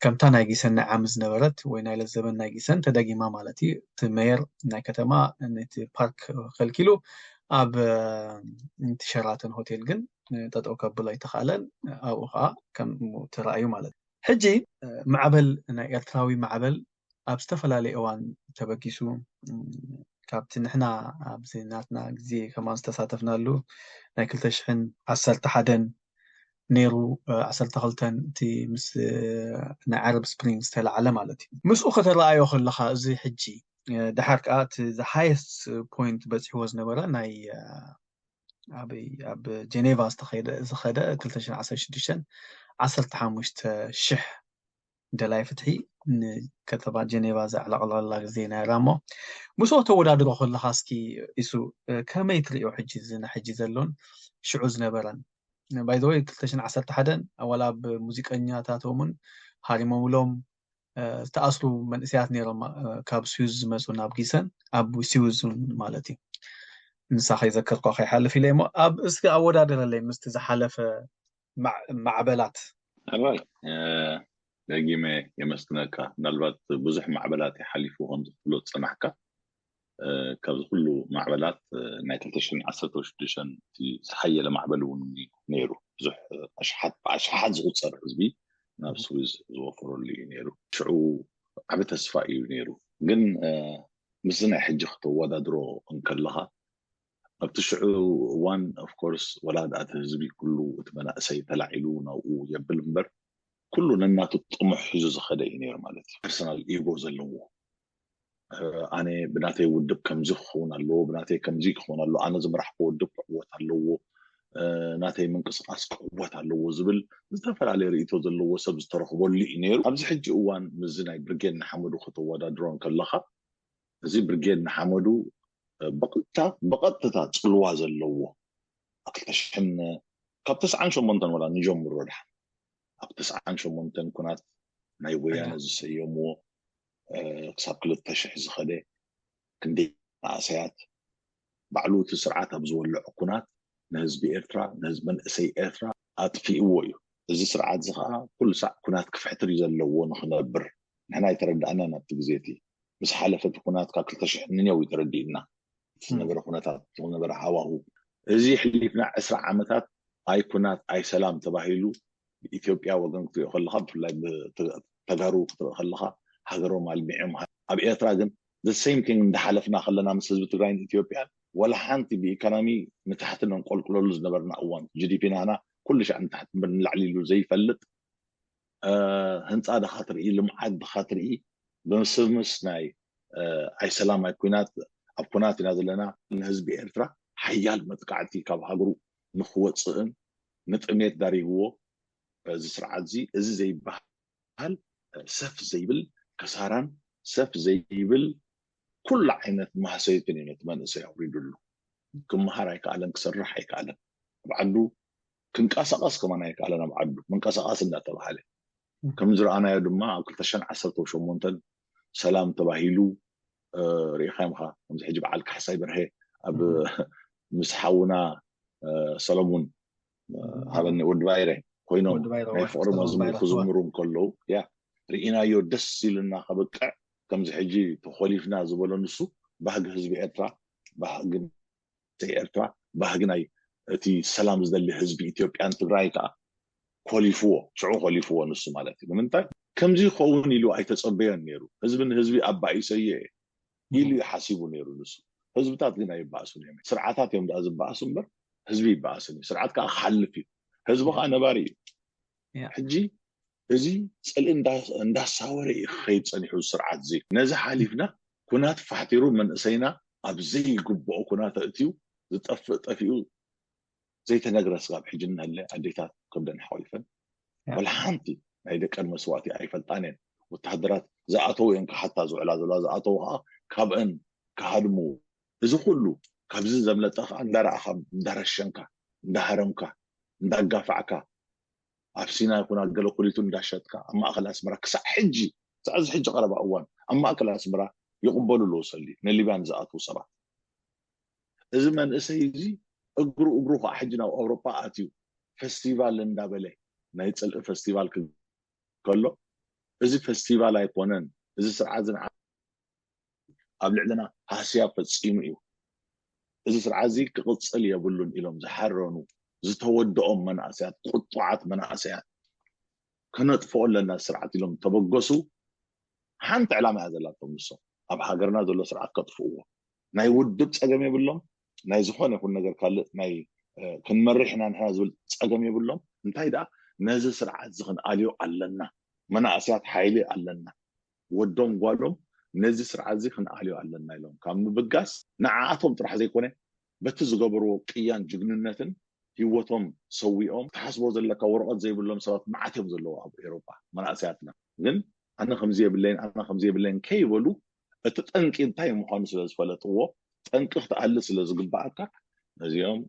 ከምታ ናይ ጊሰን ናይ ዓሚ ዝነበረት ወይ ናይ ለዘበን ናይ ጊሰን ተደጊማ ማለት እዩ። እቲ መየር ናይ ከተማ ነቲ ፓርክ ከልኪሉ ኣብ እቲ ሸራተን ሆቴል ግን ጠጠው ከብሎ ኣይተኻእለን። ኣብኡ ከዓ ከምኡ ተራእዩ ማለት እዩ። ሕጂ ማዕበል ናይ ኤርትራዊ ማዕበል ኣብ ዝተፈላለየ እዋን ተበጊሱ ካብቲ ንሕና ኣብዚ ናትና ግዜ ከማን ዝተሳተፍናሉ ናይ ክልተ ሽሕን ዓሰርተ ሓደን ነይሩ ዓሰርተ ክልተን እቲ ምስ ናይ ዓረብ ስፕሪንግ ዝተላዓለ ማለት እዩ። ምስኡ ከተረኣዮ ከለካ እዚ ሕጂ ድሓር ከዓ እቲ ሃየስት ፖይንት በፂሕዎ ዝነበረ ናይ ኣበይ ኣብ ጀኔቫ ዝተኸደ ዝኸደ ክልተ ሽሕን ዓሰርተ ሽዱሽተን ዓሰርተ ሓሙሽተ ሽሕ ደላይ ፍትሒ ንከተማ ጀኔቫ ዘዕለቕለቐላ ግዜ ነይራ እሞ ምስኡ ተወዳድሮ ከለካ እስኪ ኢሱ ከመይ ትሪኦ ሕጂ እዚ ንሕጂ ዘሎን ሽዑ ዝነበረን ባይዘወይ ክልተ ሽሕን ዓሰርተ ሓደን ኣዋላ ኣብ ሙዚቀኛታቶምን ሃሪሞምሎም ዝተኣስሩ መንእሰያት ነይሮም ካብ ስዊዝ ዝመፁ ናብ ጊሰን ኣብ ስዊዝ ማለት እዩ። ንሳ ከይዘከርኳ ከይሓልፍ ኢለ እሞ ኣብ እስኪ ኣወዳደረለይ ምስቲ ዝሓለፈ ማዕበላት። ኣባይ ደጊመ የመስግነካ። ምናልባት ብዙሕ ማዕበላት ሓሊፉ ከም ዝፍለጥ ዝፀናሕካ ካብዚ ኩሉ ማዕበላት ናይ ክልተ ሽሕን ዓሰርተ ሽዱሽተን ዝሓየለ ማዕበል እውን ነይሩ። ብዙሕ ኣሽሓት ብኣሽሓት ዝቁፀር ህዝቢ ናብ ስዊዝ ዝወፈረሉ እዩ ነይሩ። ሽዑ ዓብ ተስፋ እዩ ነይሩ። ግን ምስዚ ናይ ሕጂ ክተወዳድሮ እንከለኻ ኣብቲ ሽዑ እዋን ኦፍኮርስ ወላ ደኣ እቲ ህዝቢ ኩሉ እቲ መናእሰይ ተላዒሉ ናብኡ የብል እምበር ኩሉ ነናቱ ጥሙሕ ሒዙ ዝኸደ እዩ ነይሩ ማለት እዩ። ፐርሰናል ኢጎ ዘለዎ ኣነ ብናተይ ውድብ ከምዚ ክኸውን ኣለዎ፣ ብናተይ ከምዚ ክኸውን ኣለዎ፣ ኣነ ዝመራሕኩ ውድብ ክዕወት ኣለዎ፣ ናተይ ምንቅስቃስ ክዕወት ኣለዎ ዝብል ዝተፈላለየ ርእይቶ ዘለዎ ሰብ ዝተረኽበሉ እዩ ነይሩ። ኣብዚ ሕጂ እዋን ምስዚ ናይ ብርጌድ ንሓመዱ ከተወዳድሮ እንከለኻ እዚ ብርጌድ ንሓመዱ ብቐጥታ ብቐጥታ ፅልዋ ዘለዎ ኣብ ክልተ ሽሕን ካብ ተስዓን ሸሞንተን ወላ ንጀምሮ ድሓን ኣብ ተስዓን ሸሞንተን ኩናት ናይ ወያነ ዝሰየምዎ ክሳብ ክልተ ሽሕ ዝኸደ ክንደይ ንኣሰያት ባዕሉ እቲ ስርዓት ኣብ ዝወልዖ ኩናት ንህዝቢ ኤርትራ፣ ንህዝቢ መንእሰይ ኤርትራ ኣጥፊእዎ እዩ። እዚ ስርዓት እዚ ከዓ ኩሉ ሳዕ ኩናት ክፍሕትር እዩ ዘለዎ ንክነብር። ንሕና ኣይተረዳእናን ኣብቲ ግዜ እቲ። ምስ ሓለፈ እቲ ኩናት ካብ ክልተ ሽሕ ንኔው እዩ ተረዲእና። እቲ ዝነበረ ኩነታት፣ እቲ ዝነበረ ሃዋሁ። እዚ ሕሊፍና ዕስራ ዓመታት ኣይ ኩናት ኣይ ሰላም ተባሂሉ ብኢትዮጵያ ወገን ክትሪኦ ከለካ፣ ብፍላይ ብተጋሩ ክትርኢ ከለካ፣ ሃገሮም ኣልሚዖም። ኣብ ኤርትራ ግን the same thing እንዳሓለፍና ከለና ምስ ህዝቢ ትግራይን ኢትዮጵያን ወላ ሓንቲ ብኢኮኖሚ ንታሕቲ ነንቆልቁለሉ ዝነበርና እዋን፣ ጂ ዲ ፒ ናህና ኩሉ ሻዕ ንታሕቲ እምበር ንላዕሊ ኢሉ ዘይፈልጥ፣ ህንፃ ድካ ትርኢ፣ ልምዓት ድካ ትርኢ፣ ብምስምስ ናይ ኣይ ሰላም ኣይ ኩናት፣ ኣብ ኩናት ኢና ዘለና። ንህዝቢ ኤርትራ ሓያል መጥቃዕቲ ካብ ሃገሩ ንክወፅእን ንጥሜት ዳሪግዎ እዚ ስርዓት እዚ። እዚ ዘይበሃል ሰፍ ዘይብል ከሳራን ሰፍ ዘይብል ኩሉ ዓይነት ማህሰይትን እዩ ነቲ መንእሰይ ኣውሪዱሉ። ክመሃር ኣይከኣለን፣ ክሰርሕ ኣይከኣለን። ኣብ ዓዱ ክንቀሳቐስ ከማን ኣይከኣለን። ኣብ ዓዱ ምንቀሳቐስ እንዳተባሃለ ከም ዝረኣናዮ ድማ ኣብ ክልተ ሽሕን ዓሰርተ ሸሞንተን ሰላም ተባሂሉ ርኢኻ ኢኻ። ከምዚ ሕጂ በዓል ካሕሳይ በርሀ ኣብ ምስ ሓውና ሰለሙን ሃበኒ ወዲ ባይረ ኮይኖም ናይ ፍቕሪ መዝሙር ክዝምሩ እንከለዉ ያ ርኢናዮ ደስ ኢልና ከበቅዕ ከምዚ ሕጂ ተኾሊፍና ዝበሎ ንሱ ባህጊ ህዝቢ ኤርትራ ባህጊ ኤርትራ ባህጊ ናይ እቲ ሰላም ዝደሊ ህዝቢ ኢትዮጵያን ትግራይ ከዓ ኮሊፍዎ ሽዑ ኮሊፍዎ ንሱ ማለት እዩ። ንምንታይ ከምዚ ይኸውን ኢሉ ኣይተፀበዮን ነይሩ። ህዝቢ ንህዝቢ ኣባኢሰዮ እየ ኢሉ እዩ ሓሲቡ ነይሩ ንሱ። ህዝብታት ግን ኣይበኣሱን እዮም። ስርዓታት እዮም ደኣ ዝበኣሱ እምበር ህዝቢ ይበኣስን እዩ። ስርዓት ከዓ ክሓልፍ እዩ። ህዝቢ ከዓ ነባሪ እዩ። ሕጂ እዚ ፅልኢ እንዳሳወረ እዩ ክኸይድ ፀኒሑ ስርዓት እዚ። ነዚ ሓሊፍና ኩናት ፋሕቲሩ መንእሰይና ኣብ ዘይግብኦ ኩናት ኣእትዩ ዝጠፍእ ጠፊኡ ዘይተነግረ ስጋብ ሕጂ እናለ ኣዴታት ከብደን ሓቂፈን ወላ ሓንቲ ናይ ደቀን መስዋእቲ ኣይፈልጣን እየን። ወተሃደራት ዝኣተው እየን ክሓታ ዝውዕላ ዘለዋ ዝኣተው ከዓ ካብአን ክሃድሙ እዚ ኩሉ ካብዚ ዘምለጠ ከዓ እንዳረኣኻ እንዳረሸንካ እንዳሃረምካ እንዳጋፋዕካ ኣብ ሲና ይኹን ኣብ ገለ ኩሊቱ እንዳሸጥካ ኣብ ማእከል ኣስመራ ክሳዕ ሕጂ ክሳዕ እዚ ሕጂ ቀረባ እዋን ኣብ ማእከል ኣስመራ ይቕበሉ ኣለዉ ሰልዲ ንሊብያ ንዝኣትዉ ሰባት። እዚ መንእሰይ እዚ እግሩ እግሩ ከዓ ሕጂ ናብ ኣውሮጳ ኣትዩ ፈስቲቫል እንዳበለ ናይ ፅልኢ ፈስቲቫል ከሎ እዚ ፈስቲቫል ኣይኮነን። እዚ ስርዓት እዚ ኣብ ልዕልና ሃስያ ፈፂሙ እዩ። እዚ ስርዓት እዚ ክቕፅል የብሉን ኢሎም ዝሓረኑ ዝተወደኦም መናእሰያት ቁጡዓት መናእሰያት ከነጥፍኦ ኣለና ስርዓት ኢሎም ተበገሱ። ሓንቲ ዕላማ እያ ዘላቶም ንሶም ኣብ ሃገርና ዘሎ ስርዓት ከጥፍእዎ። ናይ ውድብ ፀገም የብሎም፣ ናይ ዝኾነ ይኹን ነገር ካልእ ናይ ክንመርሕ ኢና ንሕና ዝብል ፀገም የብሎም። እንታይ ደኣ ነዚ ስርዓት እዚ ክንኣልዮ ኣለና። መናእሰያት ሓይሊ ኣለና። ወዶም ጓሎም ነዚ ስርዓት እዚ ክንኣልዮ ኣለና ኢሎም ካብ ምብጋስ ንዓኣቶም ጥራሕ ዘይኮነ በቲ ዝገበርዎ ቅያን ጅግንነትን ህይወቶም ሰዊኦም ትሓስቦ ዘለካ ወረቐት ዘይብሎም ሰባት መዓት እዮም ዘለዉ ኣብ ኤሮጳ መናእሰያትና ግን ኣነ ከምዚ የብለይን ኣነ ከምዚ የብለይን ከይበሉ እቲ ጠንቂ እንታይ ምዃኑ ስለ ዝፈለጥዎ ጠንቂ ክትኣሊ ስለ ዝግባኣካ ነዚኦም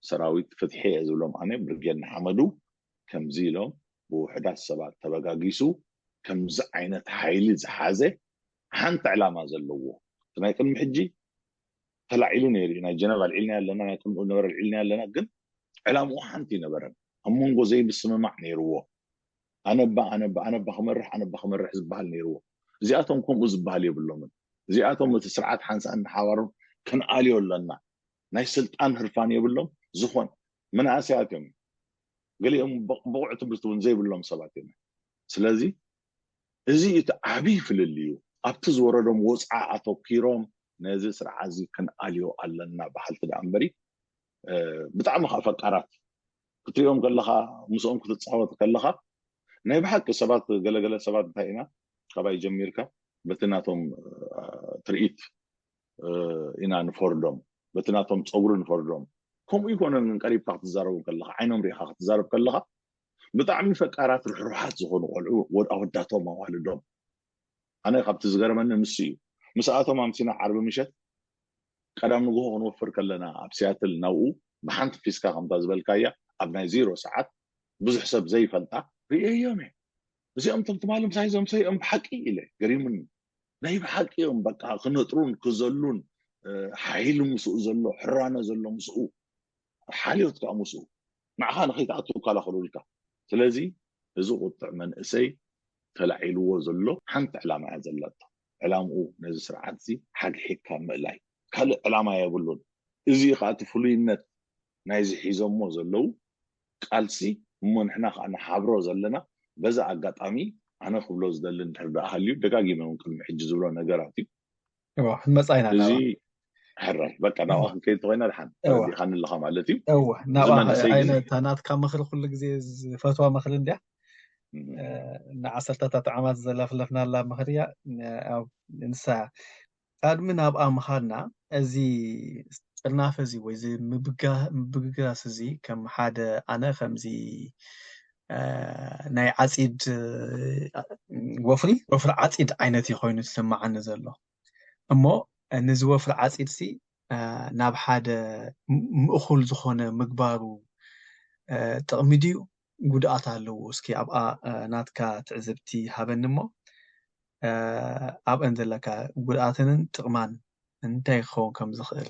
ሰራዊት ፍትሒ እየ ዝብሎም ኣነ ብርጌድ ንሓመዱ ከምዚ ኢሎም ብውሕዳት ሰባት ተበጋጊሱ ከምዚ ዓይነት ሓይሊ ዝሓዘ ሓንቲ ዕላማ ዘለዎ እቲ ናይ ቅድሚ ሕጂ ተላዒሉ ነይሩ እዩ ናይ ጀነቭ ኣልዒልና ኣለና ናይ ቅድሚ ነበረ ኣልዒልና ኣለና ግን ዕላምኡ ሓንቲ ይነበረን ኣብ መንጎ ዘይምስምማዕ ነይርዎ ኣነባ ኣነባ ኣነባ ክመርሕ ኣነባ ክመርሕ ዝበሃል ነይርዎ እዚኣቶም ከምኡ ዝበሃል የብሎምን እዚኣቶም እቲ ስርዓት ሓንሳእ ንሓዋሮም ክንኣልዮ ኣለና ናይ ስልጣን ህርፋን የብሎም ዝኾን መናእሰያት እዮም ገሊኦም ብቑዕ ትምህርቲ እውን ዘይብሎም ሰባት እዮም ስለዚ እዚ እቲ ዓብይ ፍልልዩ ኣብቲ ዝወረዶም ወፅዓ ኣተኪሮም ነዚ ስርዓት እዚ ክንኣልዮ ኣለና በሃልቲ ደኣ እምበሪ ብጣዕሚ ከዓ ፈቃራት ክትሪኦም ከለካ ምስኦም ክትፃወት ከለካ ናይ ብሓቂ ሰባት ገለገለ ሰባት እንታይ ኢና ካባይ ጀሚርካ በቲ ናቶም ትርኢት ኢና ንፈርዶም በቲ ናቶም ፀጉሪ ንፈርዶም ከምኡ ይኮነን ግን ቀሪብካ ክትዛረቡ ከለካ ዓይኖም ሪኢካ ክትዛረብ ከለካ ብጣዕሚ ፈቃራት ርሕሩሓት ዝኾኑ ቆልዑ ኣወዳቶም ኣዋልዶም ኣነ ካብቲ ዝገርመኒ ንሱ እዩ ምስኣቶም ኣምሲና ዓርቢ ምሸት ቀዳም ንግሆ ክንወፍር ከለና ኣብ ሲያትል ናብኡ ብሓንቲ ፊስካ ከምታ ዝበልካያ ኣብ ናይ ዜሮ ሰዓት ብዙሕ ሰብ ዘይፈልጣ ርእየዮም እየ እዚኦም ቶም ትማሊ ምሳይ ዘምሰይኦም ብሓቂ ኢለ ገሪሙኒ ናይ ብሓቂ እዮም በቃ ክነጥሩን ክዘሉን ሓይሊ ምስኡ ዘሎ፣ ሕራነ ዘሎ ምስኡ፣ ሓልዮት ከዓ ምስኡ፣ ንዓኻ ንኸይትኣቱ ይከላኸሉልካ። ስለዚ እዚ ቁጥዕ መንእሰይ ተላዒልዎ ዘሎ ሓንቲ ዕላማ እያ ዘለቶ። ዕላምኡ ነዚ ስርዓት እዚ ሓግሒግካ ምእላይ፣ ካልእ ዕላማ የብሉን። እዚ ከዓ እቲ ፍሉይነት ናይዚ ሒዞሞ ዘለዉ ቃልሲ እሞ ንሕና ከዓ ንሓብሮ ዘለና። በዛ ኣጋጣሚ ኣነ ክብሎ ዝደሊ እንድሕር ደኣ ሃልዩ፣ ደጋጊመ እውን ቅድሚ ሕጂ ዝብሎ ነገራት እዩ። እዋ፣ ክንመጻ ኢና እዚ ናብኣ። ሕራይ በቃ ናብኣ ክንከይድ እንተኮይና ድሓን እዋ። ተረዲእካኒ ኣለኻ ማለት እዩ። እዋ፣ እዚ ናብኣ መንእሰይ ኣይነ ግን እታ ናትካ ምኽሪ ኩሉ ግዜ ዝፈትዋ ምኽሪ እንድያ። እም፣ እ፣ ንዓሰርተታት ዓመት ዘላፍለፍናላ ምኽሪ እያ። ን-፣ ኣብ፣ ንሳ እያ። ቅድሚ ናብኣ ምኻድና፣ እዚ ጥርናፈ እዚ ወይ እዚ ምብጋ-፣ ምብግጋስ እዚ ከም ሓደ ኣነ ከምዚ፣ እ፣ ናይ ዓጺድ፣ እ፣ ወፍሪ፣ ወፍሪ ዓጺድ ዓይነት እዩ ኮይኑ ዝስምዓኒ ዘሎ። እሞ ነዚ ወፍሪ ዓጺድ ሲ፣ እ፣ ናብ ሓደ ም-፣ ምእኹል ዝኾነ ምግባሩ፣ እ፣ ጥቕሚ ድዩ ጉድኣት ኣለዎ? እስኪ ኣብኣ፣ እ፣ ናትካ ትዕዝብቲ ሃበኒ እሞ፣ እ፣ ኣብአን ዘለካ ጉድኣትንን ጥቕማን እንታይ ክኸውን ከም ዝኽእል።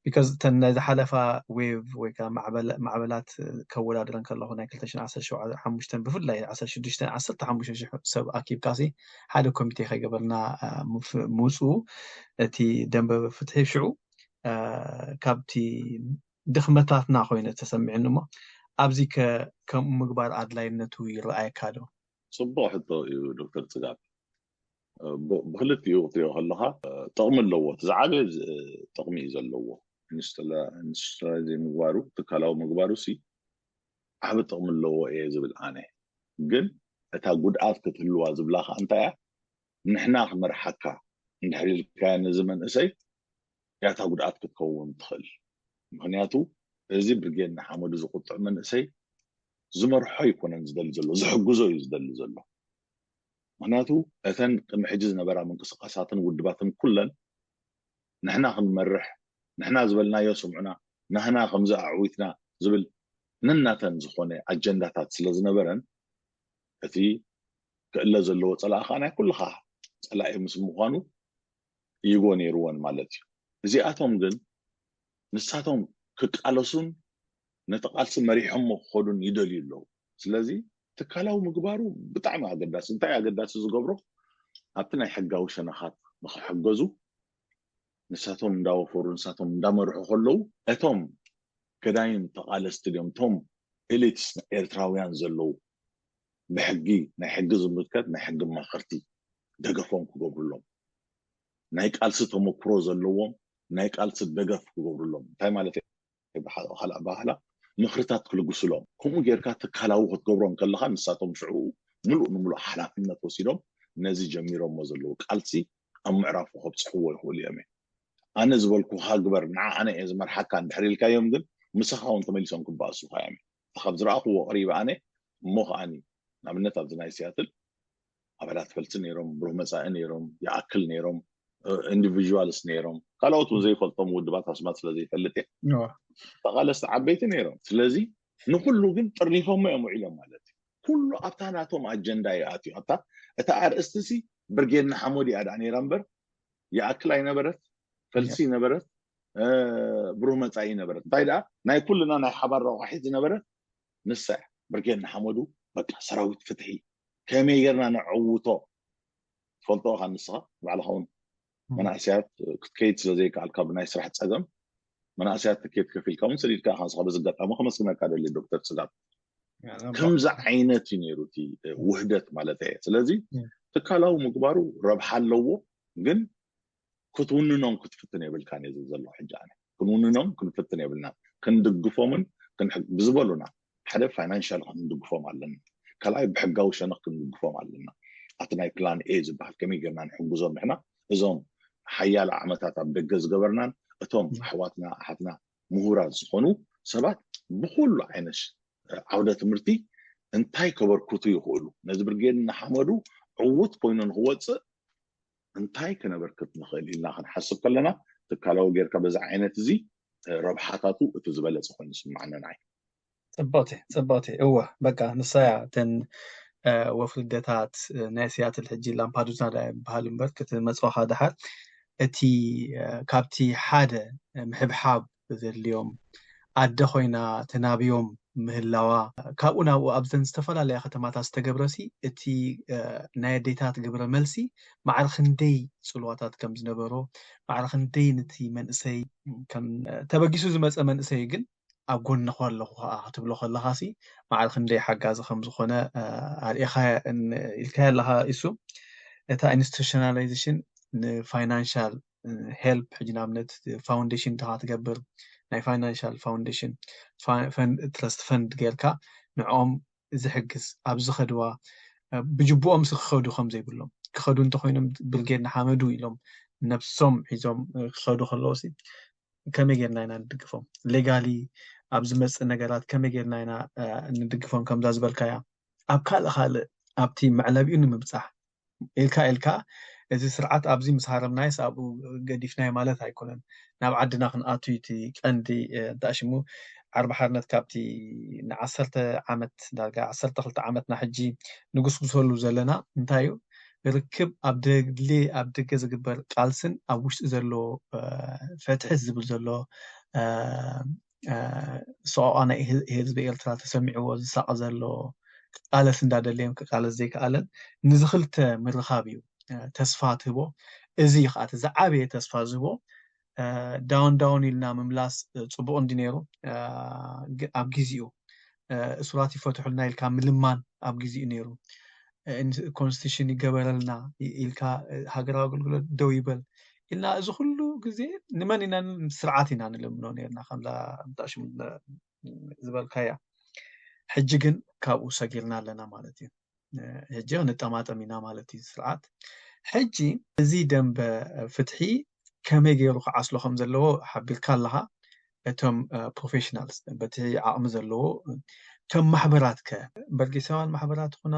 ቢካዝ እተን ናይ ዝሓለፋ ዌቭ ወይ ከዓ ማዕበለ-፣ ማዕበላት፣ እ፣ ከወዳድረን ከለኹ ናይ ክልተ ሽሕን ዓሰርተ ሸውዓተን ብፍላይ ዓሰርተ ሽዱሽተ ዓሰርተ ሓሙሽተ ሽሕ ሰብ ኣኪብካሲ ሓደ ኮሚቴ ከይገበርና፣ እ፣ ምፍ-፣ ምውፅኡ እቲ ደንበ ፍትሒ ሽዑ፣ እ፣ ካብቲ ድኽመታትና ኮይኑ ተሰሚዑኒ እሞ ኣብዚ ከ ከምኡ ምግባር ኣድላይነቱ ይረኣየካ ዶ? ጽቡቕ ሕቶ እዩ ዶክተር ጽጋብ። ብ-፣ ብክልቲኡ ክትሪኦ ከለኻ፣ እ፣ ጥቕሚ ኣለዎ። እቲ ዝዓበየ ዝ-፣ ጥቕሚ እዩ ዘለዎ። ኢንስቶላ-፣ ኢንስቶላይዝ ምግባሩ፣ ትካላዊ ምግባሩ ሲ ዓቢ ጥቕሚ ኣለዎ እየ ዝብል ኣነ። ግን እታ ጉድኣት ክትህልዋ ዝብላ ኸኣ እንታይ እያ? ንሕና ክመርሓካ እንድሕር ኢልካዮ ነዚ መንእሰይ፣ ያታ ጉድኣት ክትከውን ትኽእል። ምኽንያቱ እዚ ብርጌድ ንሓመዱ ዝቁጥዕ መንእሰይ ዝመርሖ ኣይኮነን ዝደሊ ዘሎ፣ ዝሕግዞ እዩ ዝደሊ ዘሎ። ምኽንያቱ እተን ቅድሚ ሕጂ ዝነበራ ምንቅስቃሳትን ውድባትን ኩለን ንሕና ክንመርሕ፣ ንሕና ዝበልናዮ ስምዑና፣ ናህና ከምዚ ኣዕዊትና ዝብል ነናተን ዝኾነ ኣጀንዳታት ስለ ዝነበረን፣ እቲ ክእለ ዘለዎ ጸላኢ ከዓ ናይ ኩልኻ ጸላኢ ምስ ምዃኑ ኢጎ ነይርወን ማለት እዩ። እዚኣቶም ግን ንሳቶም ክቃለሱን ነቲ ቃልሲ መሪሖሞ ክኸዱን ይደልዩ ኣለዉ። ስለዚ ትካላዊ ምግባሩ ብጣዕሚ ኣገዳሲ። እንታይ ኣገዳሲ ዝገብሮ? ኣብቲ ናይ ሕጋዊ ሸነኻት ንኽሕገዙ ንሳቶም እንዳወፈሩ፣ ንሳቶም እንዳመርሑ ከለዉ፣ እቶም ገዳይም ተቓለስቲ ድዮም፣ እቶም ኤሊትስ ኤርትራውያን ዘለዉ፣ ብሕጊ፣ ናይ ሕጊ ዝምልከት ናይ ሕጊ ኣማኸርቲ ደገፎም ክገብሩሎም፣ ናይ ቃልሲ ተመክሮ ዘለዎም ናይ ቃልሲ ደገፍ ክገብሩሎም። እንታይ ማለት እዩ? ብሓ-፣ ካልእ ኣበሃህላ ምኽርታት ክልግሱሎም። ከምኡ ጌርካ ትካላዊ ክትገብሮም ከለኻ ንሳቶም ሽዑ ምሉእ ንምሉእ ሓላፍነት ወሲዶም ነዚ ጀሚሮሞ ዘለዉ ቃልሲ ኣብ ምዕራፉ ከብጽሕዎ ይኽእሉ እዮም። ኣነ ዝበልኩኻ ግበር፣ ንዓ ኣነ እየ ዝመርሓካ እንድሕር ኢልካዮም ግን ምሳኻ እውን ተመሊሶም ክበኣሱኻ እዮም። ካብ ዝረኣኽዎ ቀሪበ ኣነ እሞ ከኣኒ ንኣብነት ኣብዚ ናይ ሲያትል ኣባላት ፈልሲ ነይሮም፣ ብሩህ መጻኢ ነይሮም፣ ይኣክል ነይሮም፣ እ፣ ኢንዲቪዥዋልስ ነይሮም፣ ካልኦት እውን ዘይፈልጦም ውድባት ኣስማት ስለ ዘይፈልጥ እየ። እዋ። ተቓለስቲ ዓበይቲ ነይሮም። ስለዚ ንኩሉ ግን ጥርኒፎሞ እዮም ውዒሎም ማለት እዩ። ኩሉ ኣብታ ናቶም ኣጀንዳ ይኣትዩ። ኣብታ እታ ኣርእስቲ ሲ ብርጌድ ንሓመዱ እያ ደኣ ነይራ እምበር ይኣክል ኣይነበረት፣ ፈልሲ ነበረት፣ እ፣ ብሩህ መጻኢ ነበረት። እንታይ ደኣ ናይ ኩልና ናይ ሓባር ረቋሒት ዝነበረት ንሳ እያ። ብርጌድ ንሓመዱ በቃ ሰራዊት ፍትሒ ከመይ ጌርና ነዐውቶ ትፈልጦ ኢኻ ንስኻ ባዕልኻ እውን። መናእሰያት ክትከይድ ስለ ዘይከኣልካ ብናይ ስራሕ ጸገም መናእሰያት ትኬት ከፊልካ እውን ሰዲድካ ኢኻ ንስኻ። በዚ ኣጋጣሚ ከመስግነካ ደሊ ዶክተር ጽጋብ። ከምዚ ዓይነት እዩ ነይሩ እቲ ውህደት ማለት እየ። ስለዚ ትካላዊ ምግባሩ ረብሓ ኣለዎ፣ ግን ክትውንኖም ክትፍትን የብልካን እየ ዝብል ዘለኹ ሕጂ ኣነ። ክንውንኖም ክንፍትን የብልና። ክንድግፎምን ክንሕ-፣ ብዝበሉና ሓደ ፋይናንሻል ክንድግፎም ኣለና። ካልኣይ ብሕጋዊ ሸነኽ ክንድግፎም ኣለና። ኣቲ ናይ ፕላን ኤ ዝበሃል ከመይ ጌርና ንሕግዞም ንሕና እዞም ሓያለ ዓመታት ኣብ ደገ ዝገበርናን እቶም ኣሕዋትና ኣሓትና ምሁራት ዝኾኑ ሰባት ብኩሉ ዓይነት ሽ-፣ ዓውደ ትምህርቲ እንታይ ከበርክቱ ይኽእሉ፣ ነዚ ብርጌድ ንሓመዱ ዕዉት ኮይኑ ንክወፅእ እንታይ ከነበርክት ንኽእል ኢልና ክንሓስብ ከለና ትካላዊ ጌርካ በዚ ዓይነት እዚ ረብሓታቱ እቲ ዝበለፀ ኮይኑ ይስምዓኒ ንዓይ። ጽብቕቲ፣ ጽብቕቲ። እወ፣ በቃ ንሳ እያ እተን፣ እ፣ ወፍሪ ኣደታት፣ እ፣ ናይ ሲያትል ሕጂ ላምፓዱዛ ዳ ይበሃል እምበር ክትመጽወኻ ደሓር። እቲ ካብቲ ሓደ ምሕብሓብ ዘድልዮም ኣደ ኮይና ተናብዮም ምህላዋ፣ ካብኡ ናብኡ ኣብዘን ዝተፈላለያ ከተማታት ዝተገብረሲ እቲ ናይ ኣዴታት ግብረ መልሲ ማዕረ ክንደይ ጽልዋታት ከም ዝነበሮ፣ ማዕረ ክንደይ ነቲ መንእሰይ ከም ተበጊሱ ዝመፀ መንእሰይ ግን ኣብ ጎንኻ ኣለኹ ከዓ ክትብሎ ከለኻሲ ማዕረ ክንደይ ሓጋዚ ከም ዝኾነ ኣርእኻ ኢልካ ኣለኻ። እሱ እታ ኢንስቲቱሽናላይዜሽን ንፋይናንሻል ሄልፕ ሕጂ ንኣብነት ፋውንዴሽን እንተኻ ትገብር ናይ ፋይናንሻል ፋውንዴሽን ትረስት ፈንድ ጌርካ ንዕኦም ዝሕግዝ ኣብዚ ኸድዋ ብጅቡኦም ክኸዱ ከም ዘይብሎም ክኸዱ እንተኮይኖም ብርጌድ ንሓመዱ ኢሎም ነብሶም ሒዞም ክኸዱ ከለውሲ ከመይ ጌርና ኢና ንድግፎም? ሌጋሊ ኣብ ዝመፅእ ነገራት ከመይ ጌርና ኢና ንድግፎም? ከምዛ ዝበልካያ ኣብ ካልእ ካልእ ኣብቲ መዕለቢኡ ንምብፃሕ ኢልካ ኢልካ እዚ ስርዓት ኣብዚ ምስ ሃረምናይስ ኣብኡ ገዲፍናዮ ማለት ኣይኮነን። ናብ ዓድና ክንኣቱ እቲ ቀንዲ እንታይ ሽሙ ዓርቢ ሓርነት ካብቲ ንዓሰርተ ዓመት ዳርጋ ዓሰርተ ክልተ ዓመትና ሕጂ ንጉስጉሰሉ ዘለና እንታይ እዩ ርክብ ኣብ ደግሊ ኣብ ደገ ዝግበር ቃልስን ኣብ ውሽጢ ዘሎ ፍትሒ ዝብል ዘሎ ሰቆቃ ናይ ህዝቢ ኤርትራ ተሰሚዕዎ ዝሳቀ ዘሎ ክቃለስ እንዳደለየን ክቃለስ ዘይከኣለን ንዚ ክልተ ምርኻብ እዩ ተስፋ ትህቦ። እዚ እዩ ከዓ እቲ ዝዓበየ ተስፋ ዝህቦ። ዳውን ዳውን ኢልና ምምላስ ፅቡቅ እንዲ ነይሩ ኣብ ግዜኡ እሱራት ይፈትሑልና ኢልካ ምልማን ኣብ ግዜኡ ነይሩ። ኮንስቲቱሽን ይገበረልና ኢልካ ሃገራዊ ኣገልግሎት ደው ይበል ኢልና እዚ ኩሉ ግዜ ንመን ኢና ስርዓት ኢና ንልምኖ ነርና ከምዛ ምጣሽሙ ዝበልካያ። ሕጂ ግን ካብኡ ሰጊርና ኣለና ማለት እዩ። ሕጂ ክንጠማጠም ኢና ማለት እዩ ስርዓት። ሕጂ እዚ ደንበ ፍትሒ ከመይ ገይሩ ክዓስሎ ከም ዘለዎ ሓቢርካ ኣለኻ። እቶም ፕሮፌሽናልስ በቲ ዓቕሚ ዘለዎ ከም ማሕበራት ከ በርጌሳውያን ማሕበራት ይኹና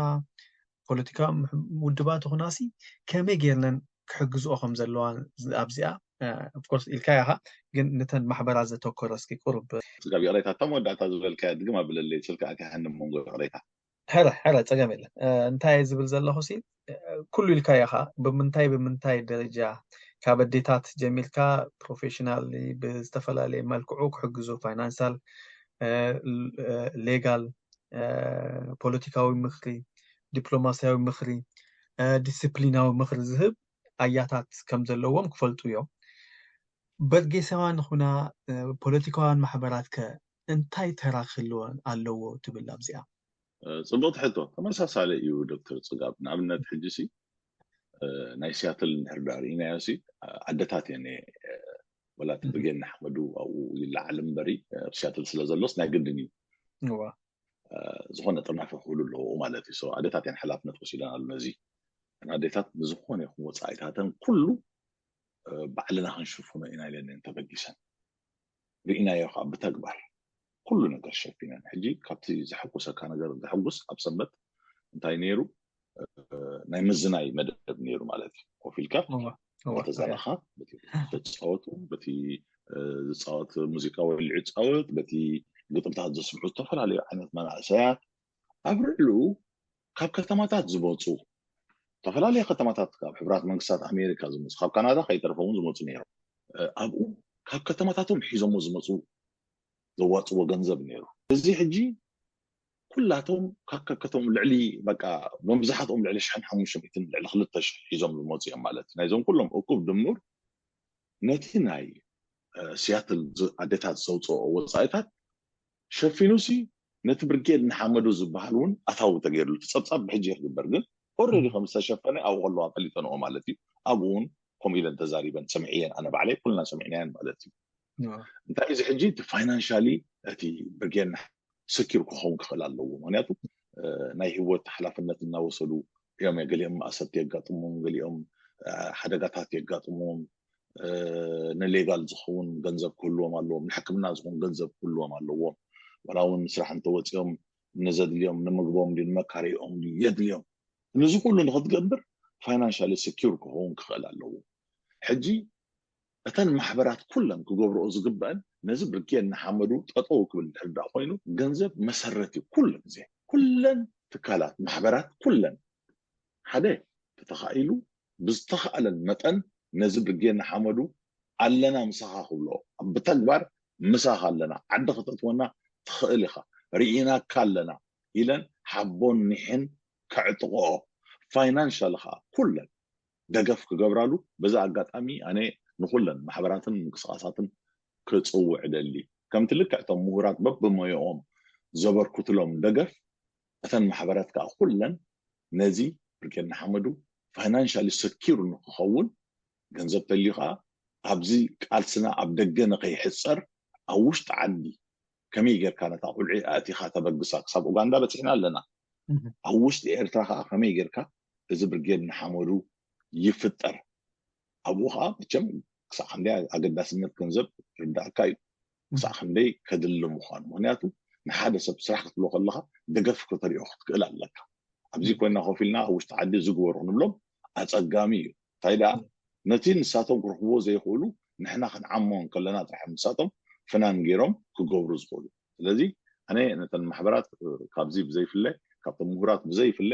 ፖለቲካዊ ውድባት ይኹና ሲ ከመይ ገይርነን ክሕግዝኦ ከም ዘለዋ ኣብዚኣ ኦፍኮርስ ኢልካ ኢኻ ግን ነተን ማሕበራት ዘተኮረ እስኪ ቁሩብ ስጋብ ይቕሬታ እታ መወዳእታ ዝበልካያ ድግም ኣብለለይ ስልካ ኣትያሃኒ መንጎ ይቕሬታ ሕረ ሕረ ፀገም የለን እንታይ ዝብል ዘለኹ ሲ ኩሉ ኢልካ ኢኻ ብምንታይ ብምንታይ ደረጃ ካብ ኣዴታት ጀሚርካ ፕሮፌሽናል ብዝተፈላለየ መልክዑ ክሕግዙ ፋይናንሳል ሌጋል ፖለቲካዊ ምክሪ ዲፕሎማሲያዊ ምክሪ ዲስፕሊናዊ ምክሪ ዝህብ ኣያታት ከም ዘለዎም ክፈልጡ እዮም በርጌሳውያን ንኹና ፖለቲካውያን ማሕበራት ከ እንታይ ተራ ክህልወን ኣለዎ ትብል ኣብዚኣ ፅቡቅ ትሕቶ ተመሳሳለ እዩ ዶክተር ፅጋብ ንኣብነት ሕጂ ሲ ናይ ሲያትል እንድሕር ዳ ርኢናዮ ሲ ኣደታት እየን ወላ እቲ ብርጌድ ንሓመዱ ኣብኡ ይለዓል እምበሪ ኣብ ሲያትል ስለ ዘሎስ ናይ ግድን እዩ ዝኾነ ጥርናፈ ክህሉ ኣለዎ ማለት እዩ ኣደታት እየን ሓላፍነት ወሲደን ኣሎ ነዚ ኣዴታት ንዝኾነ ይኹን ወፃኢታተን ኩሉ ባዕልና ክንሽፍኖ ኢና ኢለን እየን ተበጊሰን ርኢናዮ ከዓ ብተግባር ኩሉ ነገር ሸፊነን ሕጂ ካብቲ ዘሐጉሰካ ነገር ዘሐጉስ ኣብ ሰንበት እንታይ ነይሩ ናይ ምዝናይ መደብ ነይሩ ማለት እዩ ኮፍ ኢልካ ተዛረኻ በቲ ተፃወቱ በቲ ዝፃወት ሙዚቃ ወሊዑ ይፃወት በቲ ግጥምታት ዘስምዑ ዝተፈላለዩ ዓይነት መናእሰያት ኣብ ልዕሊኡ ካብ ከተማታት ዝመፁ ዝተፈላለዩ ከተማታት ካብ ሕብራት መንግስታት ኣሜሪካ ዝመፁ ካብ ካናዳ ከይተርፈ እውን ዝመፁ ነይሮም ኣብኡ ካብ ከተማታቶም ሒዞሞ ዝመፁ ዘዋፅዎ ገንዘብ ነይሩ እዚ ሕጂ ኩላቶም ካብ ከከቶም ልዕሊ በቃ መብዛሕትኦም ልዕሊ ሽሕን ሓሙሽተ ሚእትን ልዕሊ ክልተ ሽሕ ሒዞም ዝመፁ እዮም ማለት እዩ ናይዞም ኩሎም እኩብ ድምር ነቲ ናይ ሲያትል ኣዴታት ዘውፅኦ ወፃኢታት ሸፊኑሲ ነቲ ብርጌድ ንሓመዱ ዝበሃል እውን ኣታዊ ተገይርሉ እቲ ፀብፃብ ብሕጂ ይክግበር ግን ኦረዲ ከም ዝተሸፈነ ኣብኡ ከለዋ ፈሊጠንኦ ማለት እዩ ኣብኡ እውን ከምኡ ኢለን ተዛሪበን ሰሚዐየን ኣነ ባዕለይ ኩልና ሰሚዕናየን ማለት እዩ እንታይ እዚ ሕጂ እቲ ፋይናንሻሊ እቲ ብርጌድ ሰኪር ክኸውን ክኽእል ኣለዎ ምክንያቱ ናይ ህወት ሓላፍነት እናወሰዱ እዮም ገሊኦም ማእሰርቲ የጋጥሞም ገሊኦም ሓደጋታት የጋጥሞም ንሌጋል ዝኸውን ገንዘብ ክህልዎም ኣለዎም ንሕክምና ዝኸውን ገንዘብ ክህልዎም ኣለዎም ዋላ እውን ስራሕ እንተወፂኦም ንዘድልዮም ንምግቦም ድዩ ንመካሪኦም ድዩ የድልዮም ንዚ ኩሉ ንክትገብር ፋይናንሻሊ ሰኪር ክኸውን ክኽእል ኣለዎ ሕጂ እተን ማሕበራት ኩለን ክገብርኦ ዝግበአን ነዚ ብርጌድ ንሓመዱ ጠጠው ክብል ድሕር ዳ ኮይኑ ገንዘብ መሰረት እዩ ኩሉ ግዜ ኩለን ትካላት ማሕበራት ኩለን ሓደ ተተኻኢሉ ብዝተኻእለን መጠን ነዚ ብርጌድ ንሓመዱ ኣለና ምሳኻ ክብሎ፣ ብተግባር ምሳኻ ኣለና፣ ዓዲ ክተትወና ትኽእል ኢኻ፣ ርኢናካ ኣለና ኢለን ሓቦን ኒሕን ከዕጥቕኦ፣ ፋይናንሻል ኸዓ ኩለን ደገፍ ክገብራሉ በዚ ኣጋጣሚ ኣነ ንኹለን ማሕበራትን ምንቅስቃሳትን ክጽውዕ እደሊ። ከምቲ ልክዕ እቶም ምሁራት በብሞያኦም ዘበርክቱሎም ደገፍ፣ እተን ማሕበራት ከኣ ኩለን ነዚ ብርጌድ ንሓመዱ ፋይናንሻሊ ሰኪር ንክኸውን ገንዘብ ተልዩ ከኣ ኣብዚ ቃልስና ኣብ ደገ ንከይሕጸር ኣብ ውሽጢ ዓዲ ከመይ ጌርካ ነታ ቁልዒ ኣእቲኻ ተበግሳ ክሳብ ኡጋንዳ በጺሕና ኣለና። ኣብ ውሽጢ ኤርትራ ከኣ ከመይ ጌርካ እዚ ብርጌድ ንሓመዱ ይፍጠር? ኣብኡ ከኣ መቸም ክሳዕ ክንደይ ኣገዳስነት ገንዘብ ርዳእካ እዩ። ክሳዕ ክንደይ ከድሊ ምዃኑ። ምኽንያቱ ንሓደ ሰብ ስራሕ ክትብሎ ከለኻ ደገፍ ከተሪኦ ክትክእል ኣለካ። ኣብዚ ኮይና ኮፍ ኢልና ኣብ ውሽጢ ዓዲ ዝግበሩ ክንብሎም ኣጸጋሚ እዩ። እንታይ ደኣ ነቲ ንሳቶም ክረኽብዎ ዘይኽእሉ ንሕና ክንዓሞ እንከለና ጥራሕ ንሳቶም ፍናን ገይሮም ክገብሩ ዝኽእሉ። ስለዚ ኣነ ነተን ማሕበራት ካብዚ ብዘይፍለ ካብቶም ምሁራት ብዘይፍለ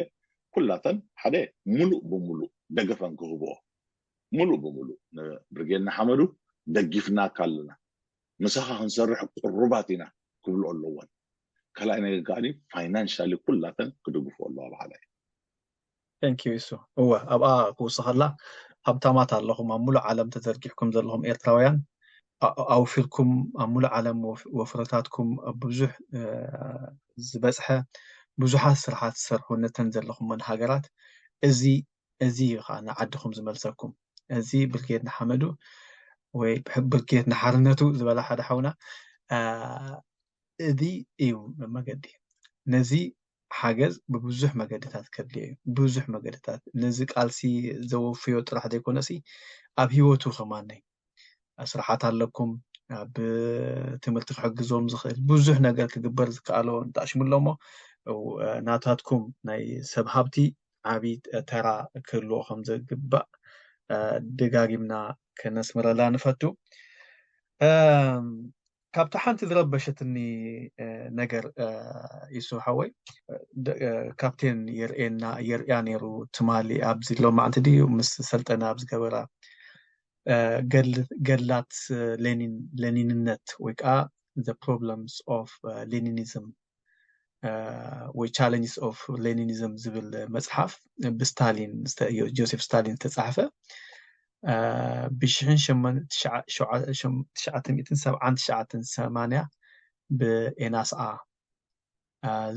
ኩላተን ሓደ ሙሉእ ብሙሉእ ደገፈን ክህብኦ ሙሉእ ብሙሉእ ንብርጌድ ንሓመዱ ደጊፍናካ ኣለና ምሳኻ ክንሰርሕ ቅሩባት ኢና ክብልኦ ኣለወን። ካልኣይ ነገር ከኣ ፋይናንሻሊ ኩላተን ክድግፍኦ ኣለዋ በሃላይ። Thank you እሱ እወ ኣብኣ ክውስኸላ ሃብታማት ኣለኹም ኣብ ሙሉእ ዓለም ተዘርጊሕኩም ዘለኹም ኤርትራውያን ኣውፊርኩም ኣብ ሙሉእ ዓለም ወፍረታትኩም ብዙሕ ዝበፅሐ ብዙሓት ስራሓት ዝሰርሑ ነተን ዘለኹመን ሃገራት እዚ እዚ እዩ ከዓ ንዓድኹም ዝመልሰኩም እዚ ብርጌድ ንሓመዱ ወይ ብርጌድ ንሓርነቱ ዝበላ ሓደ ሓውና እዚ እዩ መገዲ ነዚ ሓገዝ ብብዙሕ መገድታት ከድልዮ እዩ ብዙሕ መገድታት ነዚ ቃልሲ ዘወፍዮ ጥራሕ ዘይኮነሲ ኣብ ሂወቱ ከማነይ ስራሓት ኣለኩም ኣብ ትምህርቲ ክሕግዞም ዝኽእል ብዙሕ ነገር ክግበር ዝከኣሎ እንተኣሽሙ ኣሎ እሞ ናታትኩም ናይ ሰብ ሃብቲ ዓብዪ ተራ ክህልዎ ከም ዝግባእ ደጋጊምና ከነስምረላ ንፈቱ። ካብቲ ሓንቲ ዝረበሸትኒ ነገር ይሱ ሓወይ ካፕቴን የርእየና የርእያ ነይሩ ትማሊ ኣብዚ ሎማዕንቲ ድዩ ምስ ሰልጠነ ኣብ ዝገበራ ገድላት ሌኒንነት ወይ ከዓ the problems of Leninism ወይ challenges of Leninism ዝብል መፅሓፍ ብስታሊን ጆሴፍ ስታሊን ዝተፃሕፈ ብሽሕን ትሽዓተ ሚእትን ሰብዓን ትሽዓተን ሰማንያ ብኤናስኣ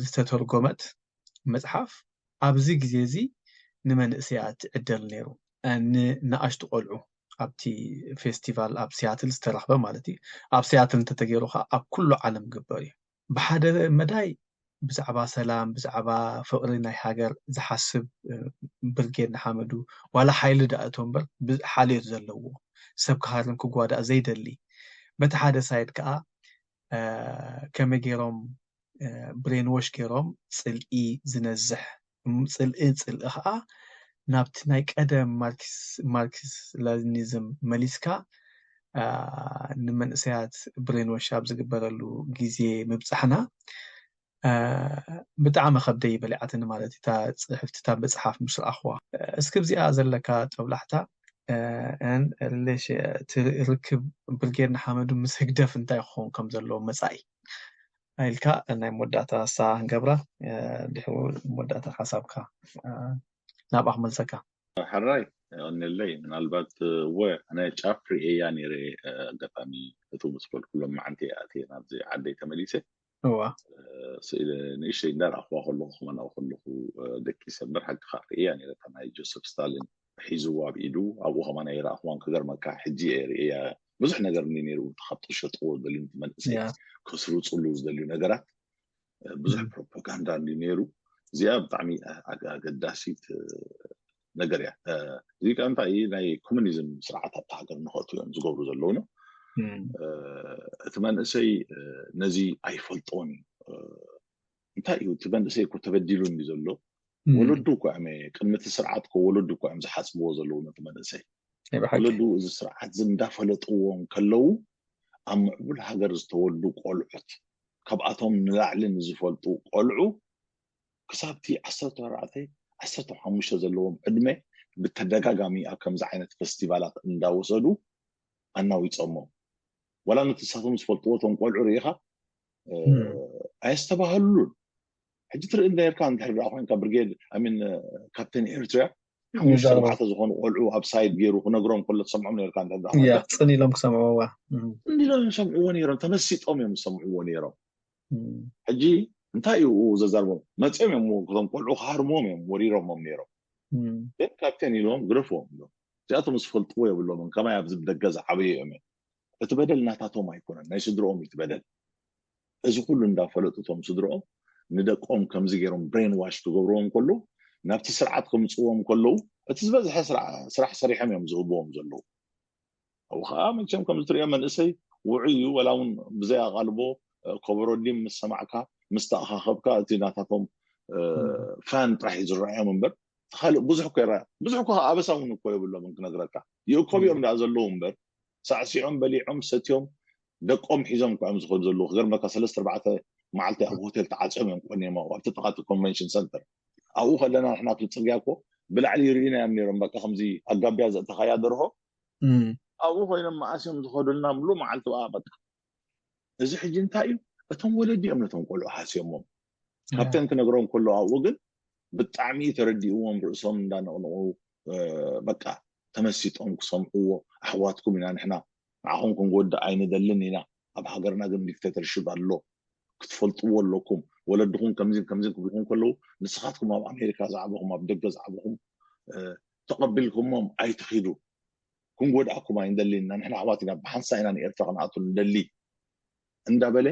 ዝተተርጎመት መፅሓፍ ኣብዚ ግዜ እዚ ንመንእሰያት ይዕደል ነይሩ ንኣሽቱ ቆልዑ ኣብቲ ፌስቲቫል ኣብ ሲያትል ዝተረኽበ ማለት እዩ ኣብ ሲያትል እንተተገይሩ ከዓ ኣብ ኩሉ ዓለም ግበር እዩ ብሓደ መዳይ ብዛዕባ ሰላም ብዛዕባ ፍቅሪ ናይ ሃገር ዝሓስብ ብርጌድ ንሓመዱ ዋላ ሓይሊ ዳእቶ እምበር ሓልዮት ዘለዎ ሰብ ክሃርም ክጓዳእ ዘይደሊ በቲ ሓደ ሳይድ ከዓ ከመይ ገይሮም ብሬንዎሽ ገይሮም ፅልኢ ዝነዝሕ ፅልኢ ፅልኢ ከዓ ናብቲ ናይ ቀደም ማርክስ ላኒዝም መሊስካ ንመንእሰያት ብሬንዎሽ ኣብ ዝግበረሉ ግዜ ምብፃሕና ብጣዕሚ ከብደይ በሊዓትኒ ማለት እታ ፅሕፍቲ እታ መፅሓፍ ምስ ረኣኽዋ እስኪ ኣብዚኣ ዘለካ ጠብላሕታ ርክብ ብርጌድ ንሓመዱ ምስ ህግደፍ እንታይ ክኸውን ከም ዘለዎ መፃኢ ኢልካ ናይ መወዳእታ ሳ ክንገብራ ድሕሩ መወዳእታ ሓሳብካ ናብኣ ክመልሰካ ሕራይ ቀኒለይ ምናልባት እወ ኣነ ጫፍ ርእየያ ነይረ ኣጋጣሚ እቱ ምስ በልኩሎም መዓንቲ ኣትየ ናብዚ ዓደይ ተመሊሰ እዋ ስእሊ ንእሽተይ እንዳረኣኽዋ ከለኹ ክመንኦ ከለኹ ደቂሰ እምበር ሓቅኻ ርእየያ ነይረ እታ ናይ ጆሰፍ ስታሊን ሒዝዋ ኣብ ኢዱ ኣብኡ ከማን ኣይረኣኽዋን ክገርመካ ሕጂ እየ ርእየያ ብዙሕ ነገር እንዲ ነይሩ ካብ ጥሸጥዎ ዝደልዩ መንእሰይ ከስርፅሉ ዝደልዩ ነገራት ብዙሕ ፕሮፓጋንዳ እንዲ ነይሩ እዚኣ ብጣዕሚ ኣገዳሲት ነገር እያ እዚ ከ እንታይ ናይ ኮሙኒዝም ስርዓት ኣብቲ ሃገር ንኸእቱ እዮም ዝገብሩ ዘለዉ ነው እቲ መንእሰይ ነዚ ኣይፈልጦን እዩ እንታይ እዩ እቲ መንእሰይ እኮ ተበዲሉ እንዲ ዘሎ ወለዱ እኮ እዮም ቅድሚ እቲ ስርዓት እኮ ወለዱ እኮ እዮም ዝሓፅብዎ ዘለዉ ነቲ መንእሰይ ወለዱ እዚ ስርዓት እዚ እንዳፈለጥዎ እንከለዉ ኣብ ምዕቡል ሃገር ዝተወልዱ ቆልዑት ካብኣቶም ንላዕሊ ንዝፈልጡ ቆልዑ ክሳብቲ ዓሰርተ ኣርባዕተ ዓሰርተ ሓሙሽተ ዘለዎም ዕድመ ብተደጋጋሚ ኣብ ከምዚ ዓይነት ፈስቲቫላት እንዳወሰዱ ኣናዊጾሞ። ዋላ ነቲ ንሳቶም ዝፈልጥዎ እቶም ቆልዑ ርኢኻ ኣየስተባህሉሉን። ሕጂ ትርኢ ነርካ እንድሕር ደኣ ኮይንካ ብርጌድ ኣሚን ካፕቴን ኤርትራ ሓሙሽተ ኣርባዕተ ዝኾኑ ቆልዑ ኣብ ሳይድ ገይሩ ክነግሮም ከሎ ትሰምዖም ነርካ እንድሕር ደኣ ኮይንካ ጽን ኢሎም ክሰምዕዎ እንዲሎም ይሰምዕዎ ነይሮም፣ ተመሲጦም እዮም ዝሰምዕዎ ነይሮም። ሕጂ እንታይ እዩ ዘዛርቦም? መፅኦም እዮም እቶም ቆልዑ ክሃርምዎም እዮም ወሪሮሞም ነይሮም። ግን ካፕቴን ኢሎም ግረፍዎም ኢሎም። እዚኣቶም ዝፈልጥዎ የብሎምን። ከማይ ኣብዚ ብደገ ዝዓበዩ እዮም። እቲ በደል ናታቶም ኣይኮነን፣ ናይ ስድርኦም እዩ እቲ በደል። እዚ ኩሉ እንዳፈለጡ እቶም ስድርኦም ንደቆም ከምዚ ገይሮም ብሬን ዋሽ ክገብርዎም ከለዉ፣ ናብቲ ስርዓት ከምፅዎም ከለዉ፣ እቲ ዝበዝሐ ስራ- ስራሕ ሰሪሖም እዮም ዝህብዎም ዘለዉ። ኣብኡ ከዓ መቸም ከምዚ ትሪኦ መንእሰይ ውዑይ እዩ፣ ወላ እውን ብዘይ ኣቓልቦ ከበሮ ዲም ምስ ሰማዕካ ምስ ተኣኻኸብካ እቲ ናታቶም ፋን ጥራሕ እዩ ዝረኣዮም እምበር እቲ ካልእ ብዙሕ እኮ ይረኣያ። ብዙሕ እኮ ኣበሳ እውን እኮ የብሎምን ክነግረካ። ይእከቡ እዮም ደኣ ዘለዉ እምበር ሳዕሲዖም በሊዖም ሰትዮም ደቆም ሒዞም እኮ እዮም ዝኸዱ ዘለዉ። ክገርመካ ሰለስተ ኣርባዕተ መዓልቲ ኣብ ሆቴል ተዓፅዮም እዮም ቆንዮም ኣብኡ ኣብቲ ጥቓ እቲ ኮንቨንሽን ሰንተር። ኣብኡ ከለና ንሕና ኣብቲ ፅርግያ እኮ ብላዕሊ ይርእዩና እዮም ነይሮም። በቃ ከምዚ ኣብ ጋቢያ ዘእተኻያ ደርሆ ኣብኡ ኮይኖም መኣስ እዮም ዝኸዱልና ምሉእ መዓልቲ በኣ በቃ። እዚ ሕጂ እንታይ እዩ? እቶም ወለዲ እዮም ነቶም ቆልዑ ሃስዮሞም። ካፕተን ክነግሮም ከሎ ኣብኡ ግን ብጣዕሚ ተረዲእዎም ርእሶም እንዳነቕነቑ በቃ ተመሲጦም ክሰምዕዎ ኣሕዋትኩም ኢና ንሕና ንዓኹም ክንጎድእ ኣይንደልን ኢና ኣብ ሃገርና ግን ዲክቴተርሽፕ ኣሎ ክትፈልጥዎ ኣለኩም ወለድኹም ከምዚን ከምዚን ክብልኩም ከለዉ ንስኻትኩም ኣብ ኣሜሪካ ዝዓበኹም ኣብ ደገ ዝዓበኹም ተቐቢልኩሞም ኣይትኺዱ ክንጎድኣኩም ኣይንደልን ኢና ንሕና ኣሕዋት ኢና ብሓንሳ ኢና ንኤርትራ ክንኣቱ ንደሊ እንዳበለ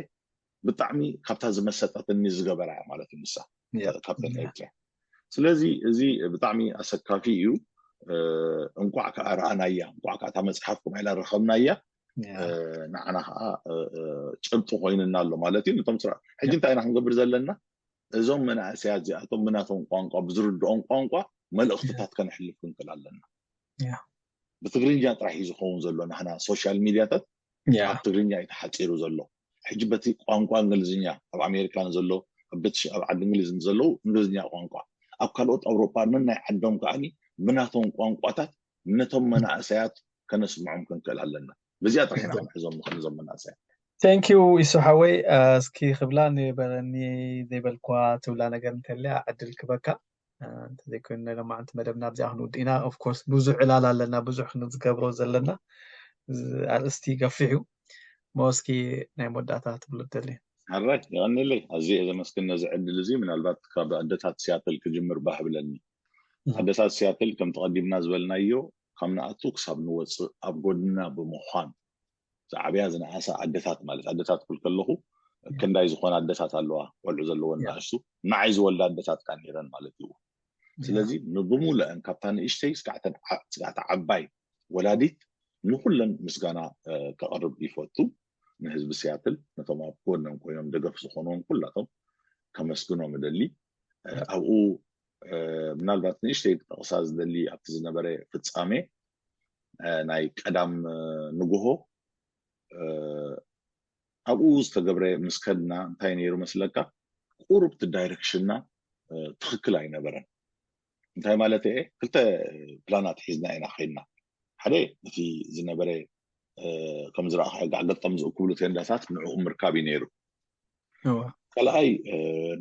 ብጣዕሚ ካብታ ዝመሰጠትኒ ዝገበራ እያ ማለት እዩ ንሳ ካብተን ኤርትራ ስለዚ እዚ ብጣዕሚ ኣሰካፊ እዩ እንቋዕ ከዓ ረኣናያ እንቋዕ ከዓ እታ መፅሓፍ ከምዓ ኢላ ረኸብናያ ንዓና ከዓ ጭብጢ ኮይንና ኣሎ ማለት እዩ ነቶም ስራ ሕጂ እንታይ ኢና ክንገብር ዘለና እዞም መናእሰያት እዚኣቶም ብናቶም ቋንቋ ብዝርድኦም ቋንቋ መልእኽትታት ከነሕልፍ ክንክእል ኣለና ብትግርኛ ጥራሕ እዩ ዝኸውን ዘሎ ናህና ሶሻል ሚድያታት ኣብ ትግርኛ እዩ ተሓፂሩ ዘሎ ሕጂ በቲ ቋንቋ እንግሊዝኛ ኣብ ኣሜሪካ ንዘሎ ኣብ ብትሽ ኣብ ዓዲ እንግሊዝ ንዘለዉ እንግሊዝኛ ቋንቋ ኣብ ካልኦት ኣውሮፓ ነናይ ዓዶም ከዓኒ ብናቶም ቋንቋታት ነቶም መናእሰያት ከነስምዖም ክንክእል ኣለና በዚኣ ጥራሕ ኢና ክንሕዞም ንኽእል እዞም መናእሰያት Thank you ኢሱ ሓወይ እስኪ ክብላ ንበረኒ ዘይበልኳ ትብላ ነገር እንተልያ ዕድል ክበካ እንተዘይኮይኑ ናይ ሎማዓንቲ መደብና ኣብዚኣ ክንውድእ ኢና of course ብዙሕ ዕላል ኣለና ብዙሕ ክንዝገብሮ ዘለና ኣርእስቲ ገፊሕ እዩ ሞ እስኪ ናይ መወዳእታ ትብሉ ደሊ ሕራይ የቐንለይ ኣዝየ ዘመስግን ነዚ ዕድል እዚ ምናልባት ካብ ኣደታት ሲያትል ክጅምር ባህ ብለኒ ኣደታት ሲያትል ከም ተቐዲምና ዝበልናዮ ካብ ንኣቱ ክሳብ ንወፅእ ኣብ ጎድና ብምዃን ዝዓብያ ዝነኣሳ ኣደታት ማለት ኣደታት ክብል ከለኹ ክንዳይ ዝኾነ ኣደታት ኣለዋ ቆልዑ ዘለዎ ንኣሽቱ ንዓይ ዝወልዳ ኣደታት ካ ነይረን ማለት እዩ ስለዚ ንብሙልአን ካብታ ንእሽተይ ስጋዕታ ዓባይ ወላዲት ንኩለን ምስጋና ከቕርብ ይፈቱ ንህዝቢ ሲያትል ነቶም ኣብ ጎነን ኮይኖም ደገፍ ዝኾንዎም ኩላቶም ከመስግኖም እደሊ ኣብኡ ምናልባት ንእሽተይ ክጠቕሳ ዝደሊ ኣብቲ ዝነበረ ፍጻሜ ናይ ቀዳም ንግሆ ኣብኡ ዝተገብረ ምስ ከድና እንታይ ነይሩ መስለካ ቁሩብ እቲ ዳይረክሽንና ትኽክል ኣይነበረን እንታይ ማለት እየ ክልተ ፕላናት ሒዝና ኢና ከይድና ሓደ እቲ ዝነበረ ከም ዝረኣኻ ጋዕ ገጠም ዝእክብሉ ቴንዳታት ንዕኡ ምርካብ እዩ ነይሩ ካልኣይ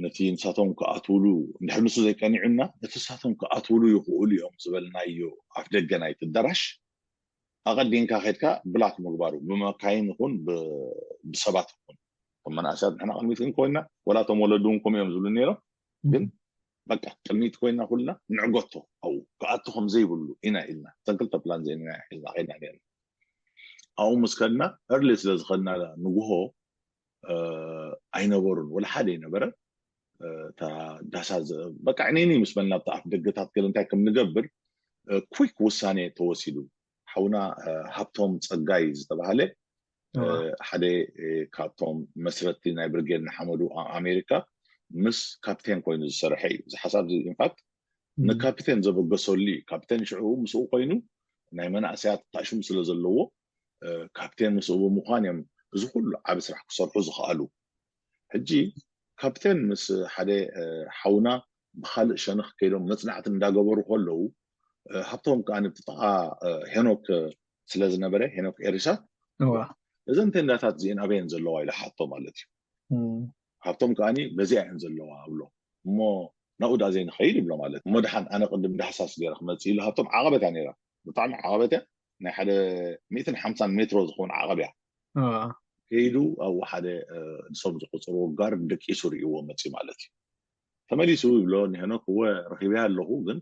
ነቲ ንሳቶም ክኣትውሉ እንድሕር ንሱ ዘይቀኒዑና ነቲ ንሳቶም ክኣትውሉ ይኽእሉ እዮም ዝበልናዮ ኣፍ ደገ ናይቲ ኣዳራሽ ኣቐዲምካ ከድካ ብላክ ምግባሩ ብመካይን ይኹን ብሰባት ይኹን ከም መናእሰያት ንሕና ቅድሚት ግን ኮይና ወላ እቶም ወለዱ እውን ከምኡ እዮም ዝብሉ ነይሮም ግን በቃ ቅድሚት ኮይና ኩልና ንዕገቶ ኣብኡ ክኣቱ ከም ዘይብሉ ኢና ኢልና እተን ክልተ ፕላን ዜና ሒዝና ከይድና ነርና ኣብኡ ምስ ከድና early ስለ ዝኸድና ንግሆ ኣይነበሩን ወላ ሓደ ኣይነበረን እታ ዳሳ በቃ ዕኔኒ ምስ በልና ኣብቲ ኣፍ ደገታት ገለ እንታይ ከም ንገብር quick ውሳኔ ተወሲዱ ሓውና ሃብቶም ፀጋይ ዝተባሃለ ሓደ ካብቶም መስረቲ ናይ ብርጌድ ንሓመዱ ኣብ ኣሜሪካ ምስ ካፕቴን ኮይኑ ዝሰርሐ እዩ እዚ ሓሳብ infact ንካፕቴን ዘበገሰሉ እዩ ካፕቴን ሽዑ ምስኡ ኮይኑ ናይ መናእሰያት ታሽሙ ስለ ዘለዎ ካፕቴን ምስኡ ብምዃን እዮም እዚ ኩሉ ዓብ ስራሕ ክሰርሑ ዝኽኣሉ ሕጂ ካፕቴን ምስ ሓደ ሓውና ብካልእ ሸነኽ ከይዶም መፅናዕቲ እንዳገበሩ ከለዉ ሃብቶም ከዓ ብጥቃ ሄኖክ ስለ ዝነበረ፣ ሄኖክ ኤሪሳ፣ እዘን ቴንዳታት እዚአን ኣበየን ዘለዋ ኢለ ሓቶ ማለት እዩ። ሃብቶም ከዓ በዚኣ እየን ዘለዋ እብሎ። እሞ ናብኡ ዳ ዘይንኸይድ ይብሎ ማለት። እሞ ደሓን ኣነ ቅድም ዳህሳስ ገይረ ክመፅእ ኢሉ። ሃብቶም ዓቐበት እያ ነይራ፣ ብጣዕሚ ዓቐበት እያ። ናይ ሓደ ሚእትን ሓምሳን ሜትሮ ዝኸውን ዓቐብ እያ። ከይዱ ኣብኡ ሓደ ንሶም ዝቆፀርዎ ጋርድ ደቂሱ ርእይዎ መፅዩ ማለት እዩ። ተመሊሱ ይብሎ ንሄኖክ፣ እወ ረኺበያ ኣለኹ፣ ግን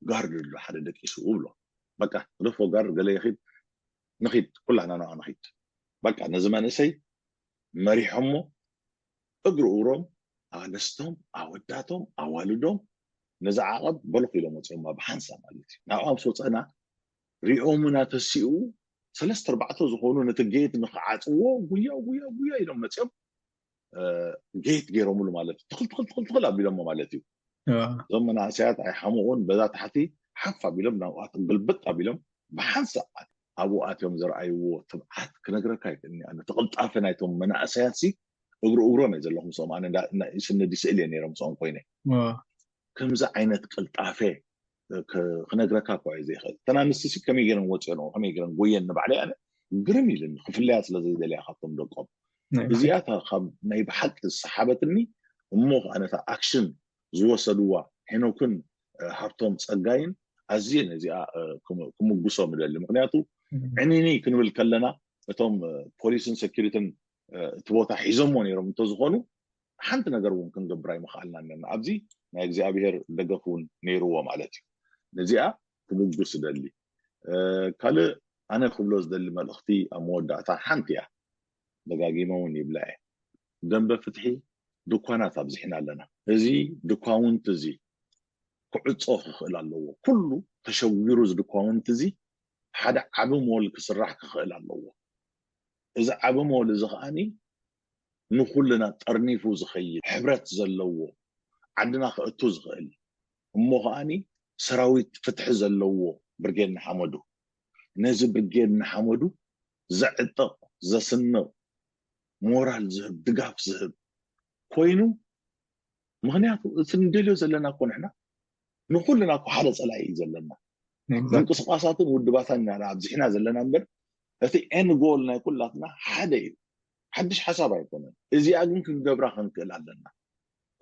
ጋርድ ኣሎ ሓደ ደቂሱ ይብሎ። በቃ ግደፎ ጋርድ፣ ገለ ይኺድ፣ ንኺድ፣ ኩላህና ናብኣ ንኺድ። በቃ ነዚ መንእሰይ መሪሖሞ እግሪ እግሮም፣ ኣንስቶም፣ ኣወዳቶም፣ ኣዋልዶም ነዚ ዓቐብ በልኹ ኢሎም ወፂኦም ብሓንሳ ማለት እዩ። ናብኣ ምስ ወፀና ሪኦምና ተሲኡ ሰለስተ ኣርባዕተ ዝኾኑ ነቲ ጌት ንክዓፅዎ ጉያ ጉያ ጉያ ኢሎም መፂኦም ጌት ገይሮምሉ ማለት እዩ። ትኽል ትኽል ትኽል ትኽል ኣቢሎሞ ማለት እዩ። እዞም መናእሰያት ኣይሓመቑን፣ በዛ ታሕቲ ሓፍ ኣቢሎም ናብኣቶም ግልብጥ ኣቢሎም ብሓንሳእ ኣብኡ ኣትዮም ዝረኣይዎ ትብዓት ክነግረካ ይክእልኒ። ኣነ እቲ ቅልጣፈ ናይቶም መናእሰያት ሲ እግሩ እግሮም እየ ዘለኹ ምስኦም። ኣነ ስነዲ ስእል እየ ነይረ ምስኦም ኮይነ ከምዚ ዓይነት ቅልጣፈ ክነግረካ እኳ እየ ዘይኽእል። እተን ኣንስቲ ሲ ከመይ ገይረን ወፅኦን ከመይ ገይረን ጎየን ንባዕለይ ኣነ ግርም ኢልኒ፣ ክፍለያ ስለ ዘይደለያ ካብቶም ደቆም። እዚኣ ካብ ናይ ብሓቂ ዝሰሓበትኒ። እሞ ከዓ ነታ ኣክሽን ዝወሰድዋ ሄኖክን ሃብቶም ፀጋይን ኣዝየ ነዚኣ ክምጉሶም እደሊ። ምክንያቱ ዕኒኒ ክንብል ከለና እቶም ፖሊስን ሰኪሪትን እቲ ቦታ ሒዞሞ ነይሮም እንተዝኾኑ ሓንቲ ነገር እውን ክንገብር ኣይምኽኣልና ኣለና። ኣብዚ ናይ እግዚኣብሔር ደገፍ እውን ነይርዎ ማለት እዩ። ነዚኣ ክምጉስ እደሊ። ካልእ ኣነ ክብሎ ዝደሊ መልእኽቲ ኣብ መወዳእታ ሓንቲ እያ። ደጋጊመ እውን ይብላ እየ። ደንበ ፍትሒ ድኳናት ኣብዚሕና ኣለና። እዚ ድኳውንት እዚ ክዕጾ ክኽእል ኣለዎ። ኩሉ ተሸዊሩ እዚ ድኳውንት እዚ ሓደ ዓቢ ሞል ክስራሕ ክኽእል ኣለዎ። እዚ ዓቢ ሞል እዚ ከዓኒ ንኹልና ጠርኒፉ ዝኸይድ ሕብረት ዘለዎ ዓድና ክእቱ ዝኽእል እሞ ከዓኒ ሰራዊት ፍትሒ ዘለዎ ብርጌድ ንሓመዱ ነዚ ብርጌድ ንሓመዱ ዘዕጥቕ ዘስንቕ ሞራል ዝህብ ድጋፍ ዝህብ ኮይኑ ምክንያቱ እቲ ንደልዮ ዘለና እኮ ንሕና ንኩልና እኮ ሓደ ፀላኢ እዩ ዘለና። ምንቅስቃሳትን ውድባታን ኢና ኣብዚሕና ዘለና እምበር እቲ ኤን ጎል ናይ ኩላትና ሓደ እዩ። ሓድሽ ሓሳብ ኣይኮነን። እዚኣ ግን ክንገብራ ክንክእል ኣለና።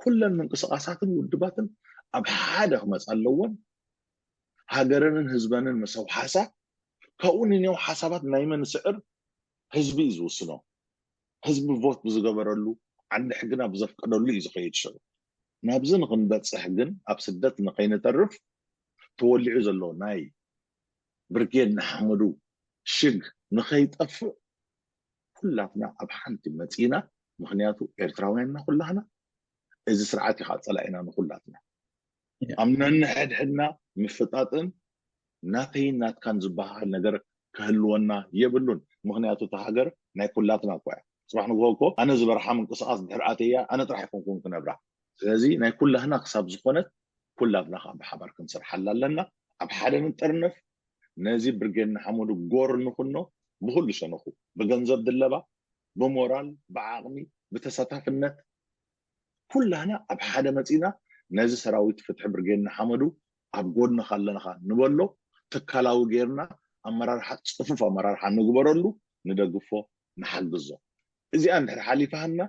ኩለን ምንቅስቃሳትን ውድባትን ኣብ ሓደ ክመፃ ኣለዎን ሃገረንን ህዝበንን መሰውሓሳ ካብኡ ንኔው ሓሳባት ናይ መን ስዕር ህዝቢ እዩ ዝውስኖ። ህዝቢ ቮት ብዝገበረሉ ዓንዲ ሕግና ብዘፍቀደሉ እዩ ዝኸይድ ሽዑ ናብዚ ንክንበፅሕ ግን ኣብ ስደት ንከይንተርፍ ተወሊዑ ዘሎ ናይ ብርጌድ ንሓመዱ ሽግ ንከይጠፍእ ኩላትና ኣብ ሓንቲ መፂና ምክንያቱ ኤርትራውያንና ኩላህና እዚ ስርዓት ኢካ ፀላኢና ንኩላትና ኣብ ነንሕድሕድና ምፍጣጥን ናተይን ናትካን ዝበሃል ነገር ክህልወና የብሉን። ምክንያቱ እቲ ሃገር ናይ ኩላትና እኳ እያ። ፅባሕ ንግሆ እኮ ኣነ ዝበርሓ ምንቅስቃስ ድሕር ኣተያ ኣነ ጥራሕ ኣይኮንኩን ክነብራ። ስለዚ ናይ ኩላህና ክሳብ ዝኾነት ኩላትና ከዓ ብሓባር ክንሰርሓላ ኣለና። ኣብ ሓደ ንጠርነፍ። ነዚ ብርጌድ ንሓመዱ ጎር ንኩኖ ብኩሉ ሸነኹ ብገንዘብ ድለባ ብሞራል ብዓቕሚ ብተሳታፍነት ኩላህና ኣብ ሓደ መፂና ነዚ ሰራዊት ፍትሒ ብርጌድ ንሓመዱ ኣብ ጎድንኻ ኣለንኻ ንበሎ ትካላዊ ጌርና ኣመራርሓ ፅፉፍ ኣመራርሓ ንግበረሉ ንደግፎ ንሓግዞ እዚኣ እንድሕር ሓሊፋሃና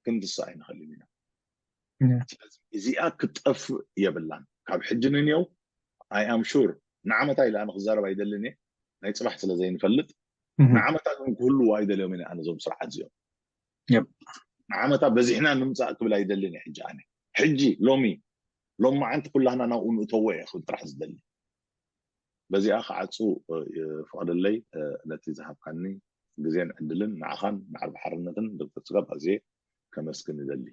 ክንትስእ ኣይንኽእልን ኢና ስለዚ እዚኣ ክትጠፍእ የብላን ካብ ሕጂ ንንየው I am sure ንዓመታ ኢለ ኣነ ክዛረብ ኣይደልን እየ ናይ ፅባሕ ስለ ዘይንፈልጥ ንዓመታ ግን ክህልዎ ኣይደልዮም ኢና ኣነ ዞም ስርዓት እዚኦም ንዓመታ በዚሕና ንምፃእ ክብል ኣይደልን እየ ሕጂ ኣነ ሕጂ ሎሚ ሎም መዓንቲ ኩላህና ናብኡ ንእተዎ እየ ክብል ጥራሕ ዝደሊ በዚኣ ክዓፁ ይፍቐደለይ ነቲ ዝሃብካኒ ግዜን ዕድልን ንዓኻን ንዓርቢ ሓርነትን ዶክተር ስጋብ ኣዝየ ከመስግን ይደሊ።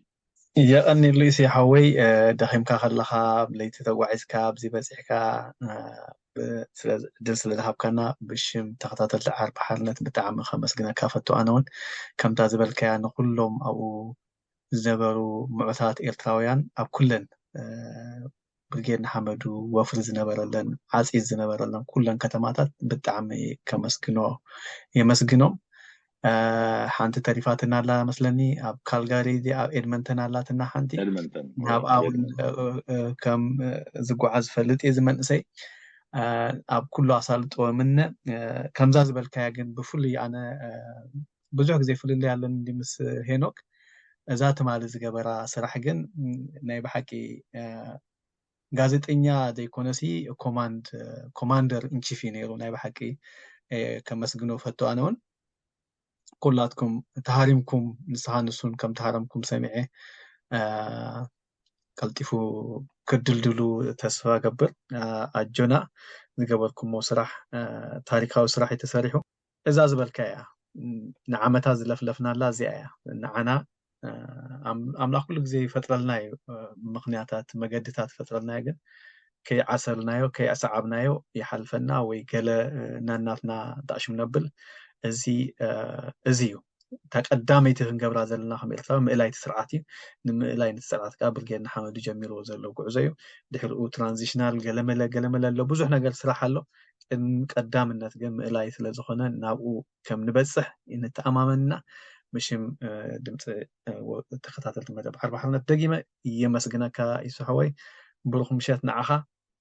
የቐኒሉ ኢሲ ሓወይ ደኺምካ ከለኻ ኣብ ለይቲ ተጓዒዝካ ኣብዚ በፂሕካ ዕድል ስለ ዝሃብካና ብሽም ተኸታተልቲ ዓርቢ ሓርነት ብጣዕሚ ከመስግነካ ፈቱ ኣነ እውን ከምታ ዝበልካያ ንኩሎም ኣብኡ ዝነበሩ ምዑታት ኤርትራውያን ኣብ ኩለን ብርጌድ ንሓመዱ ወፍሪ ዝነበረለን ዓፂድ ዝነበረለን ኩለን ከተማታት ብጣዕሚ ከመስግኖ የመስግኖም ሓንቲ ተሪፋትና ኣላ መስለኒ ኣብ ካልጋሪ ኣብ ኤድመንተን ኣላትና ሓንቲ ናብኣ እውን ከም ዝጓዓዝ ዝፈልጥ እየ ዝመንእሰይ ኣብ ኩሉ ኣሳልጦ ምነ። ከምዛ ዝበልካያ ግን ብፍሉይ ኣነ ብዙሕ ግዜ ፍልልይ ኣለኒ ምስ ሄኖክ። እዛ ትማሊ ዝገበራ ስራሕ ግን ናይ ብሓቂ ጋዜጠኛ ዘይኮነሲ ኮማንድ ኮማንደር ኢንቺፍ እዩ ነይሩ። ናይ ብሓቂ ከመስግኖ ፈቶ ኣነ እውን ኩላትኩም ተሃሪምኩም ንስኻ ንሱን ከም ተሃረምኩም ሰሚዐ ቀልጢፉ ክድልድሉ ተስፋ ገብር። ኣጆና ዝገበርኩሞ ስራሕ ታሪካዊ ስራሕ እዩ ተሰሪሑ። እዛ ዝበልካ እያ ንዓመታት ዝለፍለፍናላ እዚኣ እያ ንዓና ኣምላኽ ኩሉ ግዜ ይፈጥረልና እዩ። ምክንያታት መገድታት ይፈጥረልና እዩ ግን ከይዓሰልናዮ ከይኣሰዓብናዮ ይሓልፈና ወይ ገለ ናናትና ዳእሽም ነብል። እዚ እዚ እዩ እታ ቀዳመይቲ ክንገብራ ዘለና ከም ኤርትራዊ ምእላይ እቲ ስርዓት እዩ። ንምእላይ ነቲ ስርዓት ከዓ ብርጌድ ንሓመዱ ጀሚርዎ ዘሎ ጉዕዞ እዩ። ድሕሪኡ ትራንዚሽናል ገለመለ ገለመለ ኣሎ ብዙሕ ነገር ስራሕ ኣሎ። ቅድሚ ቀዳምነት ግን ምእላይ ስለዝኾነ ናብኡ ከም ንበፅሕ ንተኣማመንና። ምሽም ድምፂ ተኸታተልቲ መደብ ዓርቢ ሓርነት ደጊመ የመስግነካ ይስሐወይ። ብሩኽ ምሸት ንዓኻ።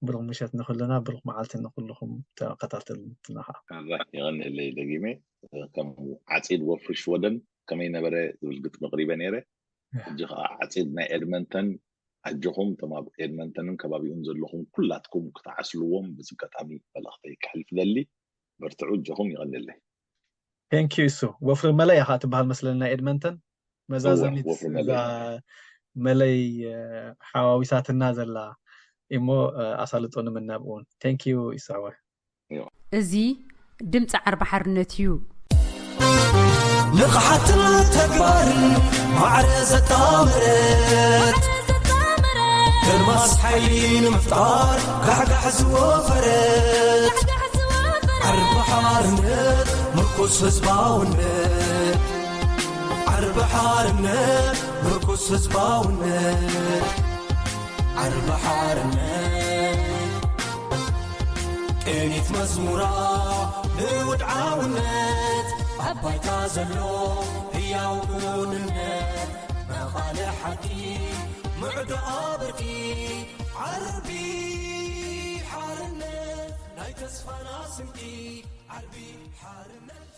ብሩኽ ምሸት ንኹልና ብሩኽ መዓልቲ ንኹልኹም ተኸታተልትና ከዓ። ይቐንለይ ደጊመ ከም ዓፂድ ወፍሪ ሽወደን ከመይ ነበረ ዝብል ግጥሚ ቅሪበ ነይረ። ሕጂ ከዓ ዓፂድ ናይ ኤድመንተን ኣጆኹም እቶም ኣብ ኤድመንተንን ከባቢኡን ዘለኹም ኩላትኩም ክትዓስልዎም ብዚ ኣጋጣሚ መልእኽተይ ክሕልፍ ደሊ። በርትዑ እጆኹም ይቐንለይ። ቴንኪዩ እሱ ወፍሪ መለይ ኢኻ ትበሃል መስለኒ ናይ ኤድመንተን መዛዘሚት እዛ መለይ ሓዋዊሳትና ዘላ እሞ ኣሳልጦ ንምናብ እውን ቴንኪዩ ይሳወ። እዚ ድምፂ ዓርቢ ሓርነት እዩ። ንቕሓትን ተግባርን ማዕረ ዘጣመረት ከርማስ ሓይሊ ንምፍጣር ጋሕጋሕ ዝወፈረት ዓርቢ ሓርነት ምርኩስ ህዝባውነት ዓርቢ ሓርነት ምርኩስ ህዝባውነት ዓርቢ ሓርነት ቅኒት መዝሙራ ንውድዓውነት ኣብ ባይታ ዘሎ ህያው ክውንነት መቓልሕ ሓቂ ምዕዶ ኣብርኪ ዓርቢ ሓርነት ናይ ተስፋና ስንቂ ዓርቢ ሓርነት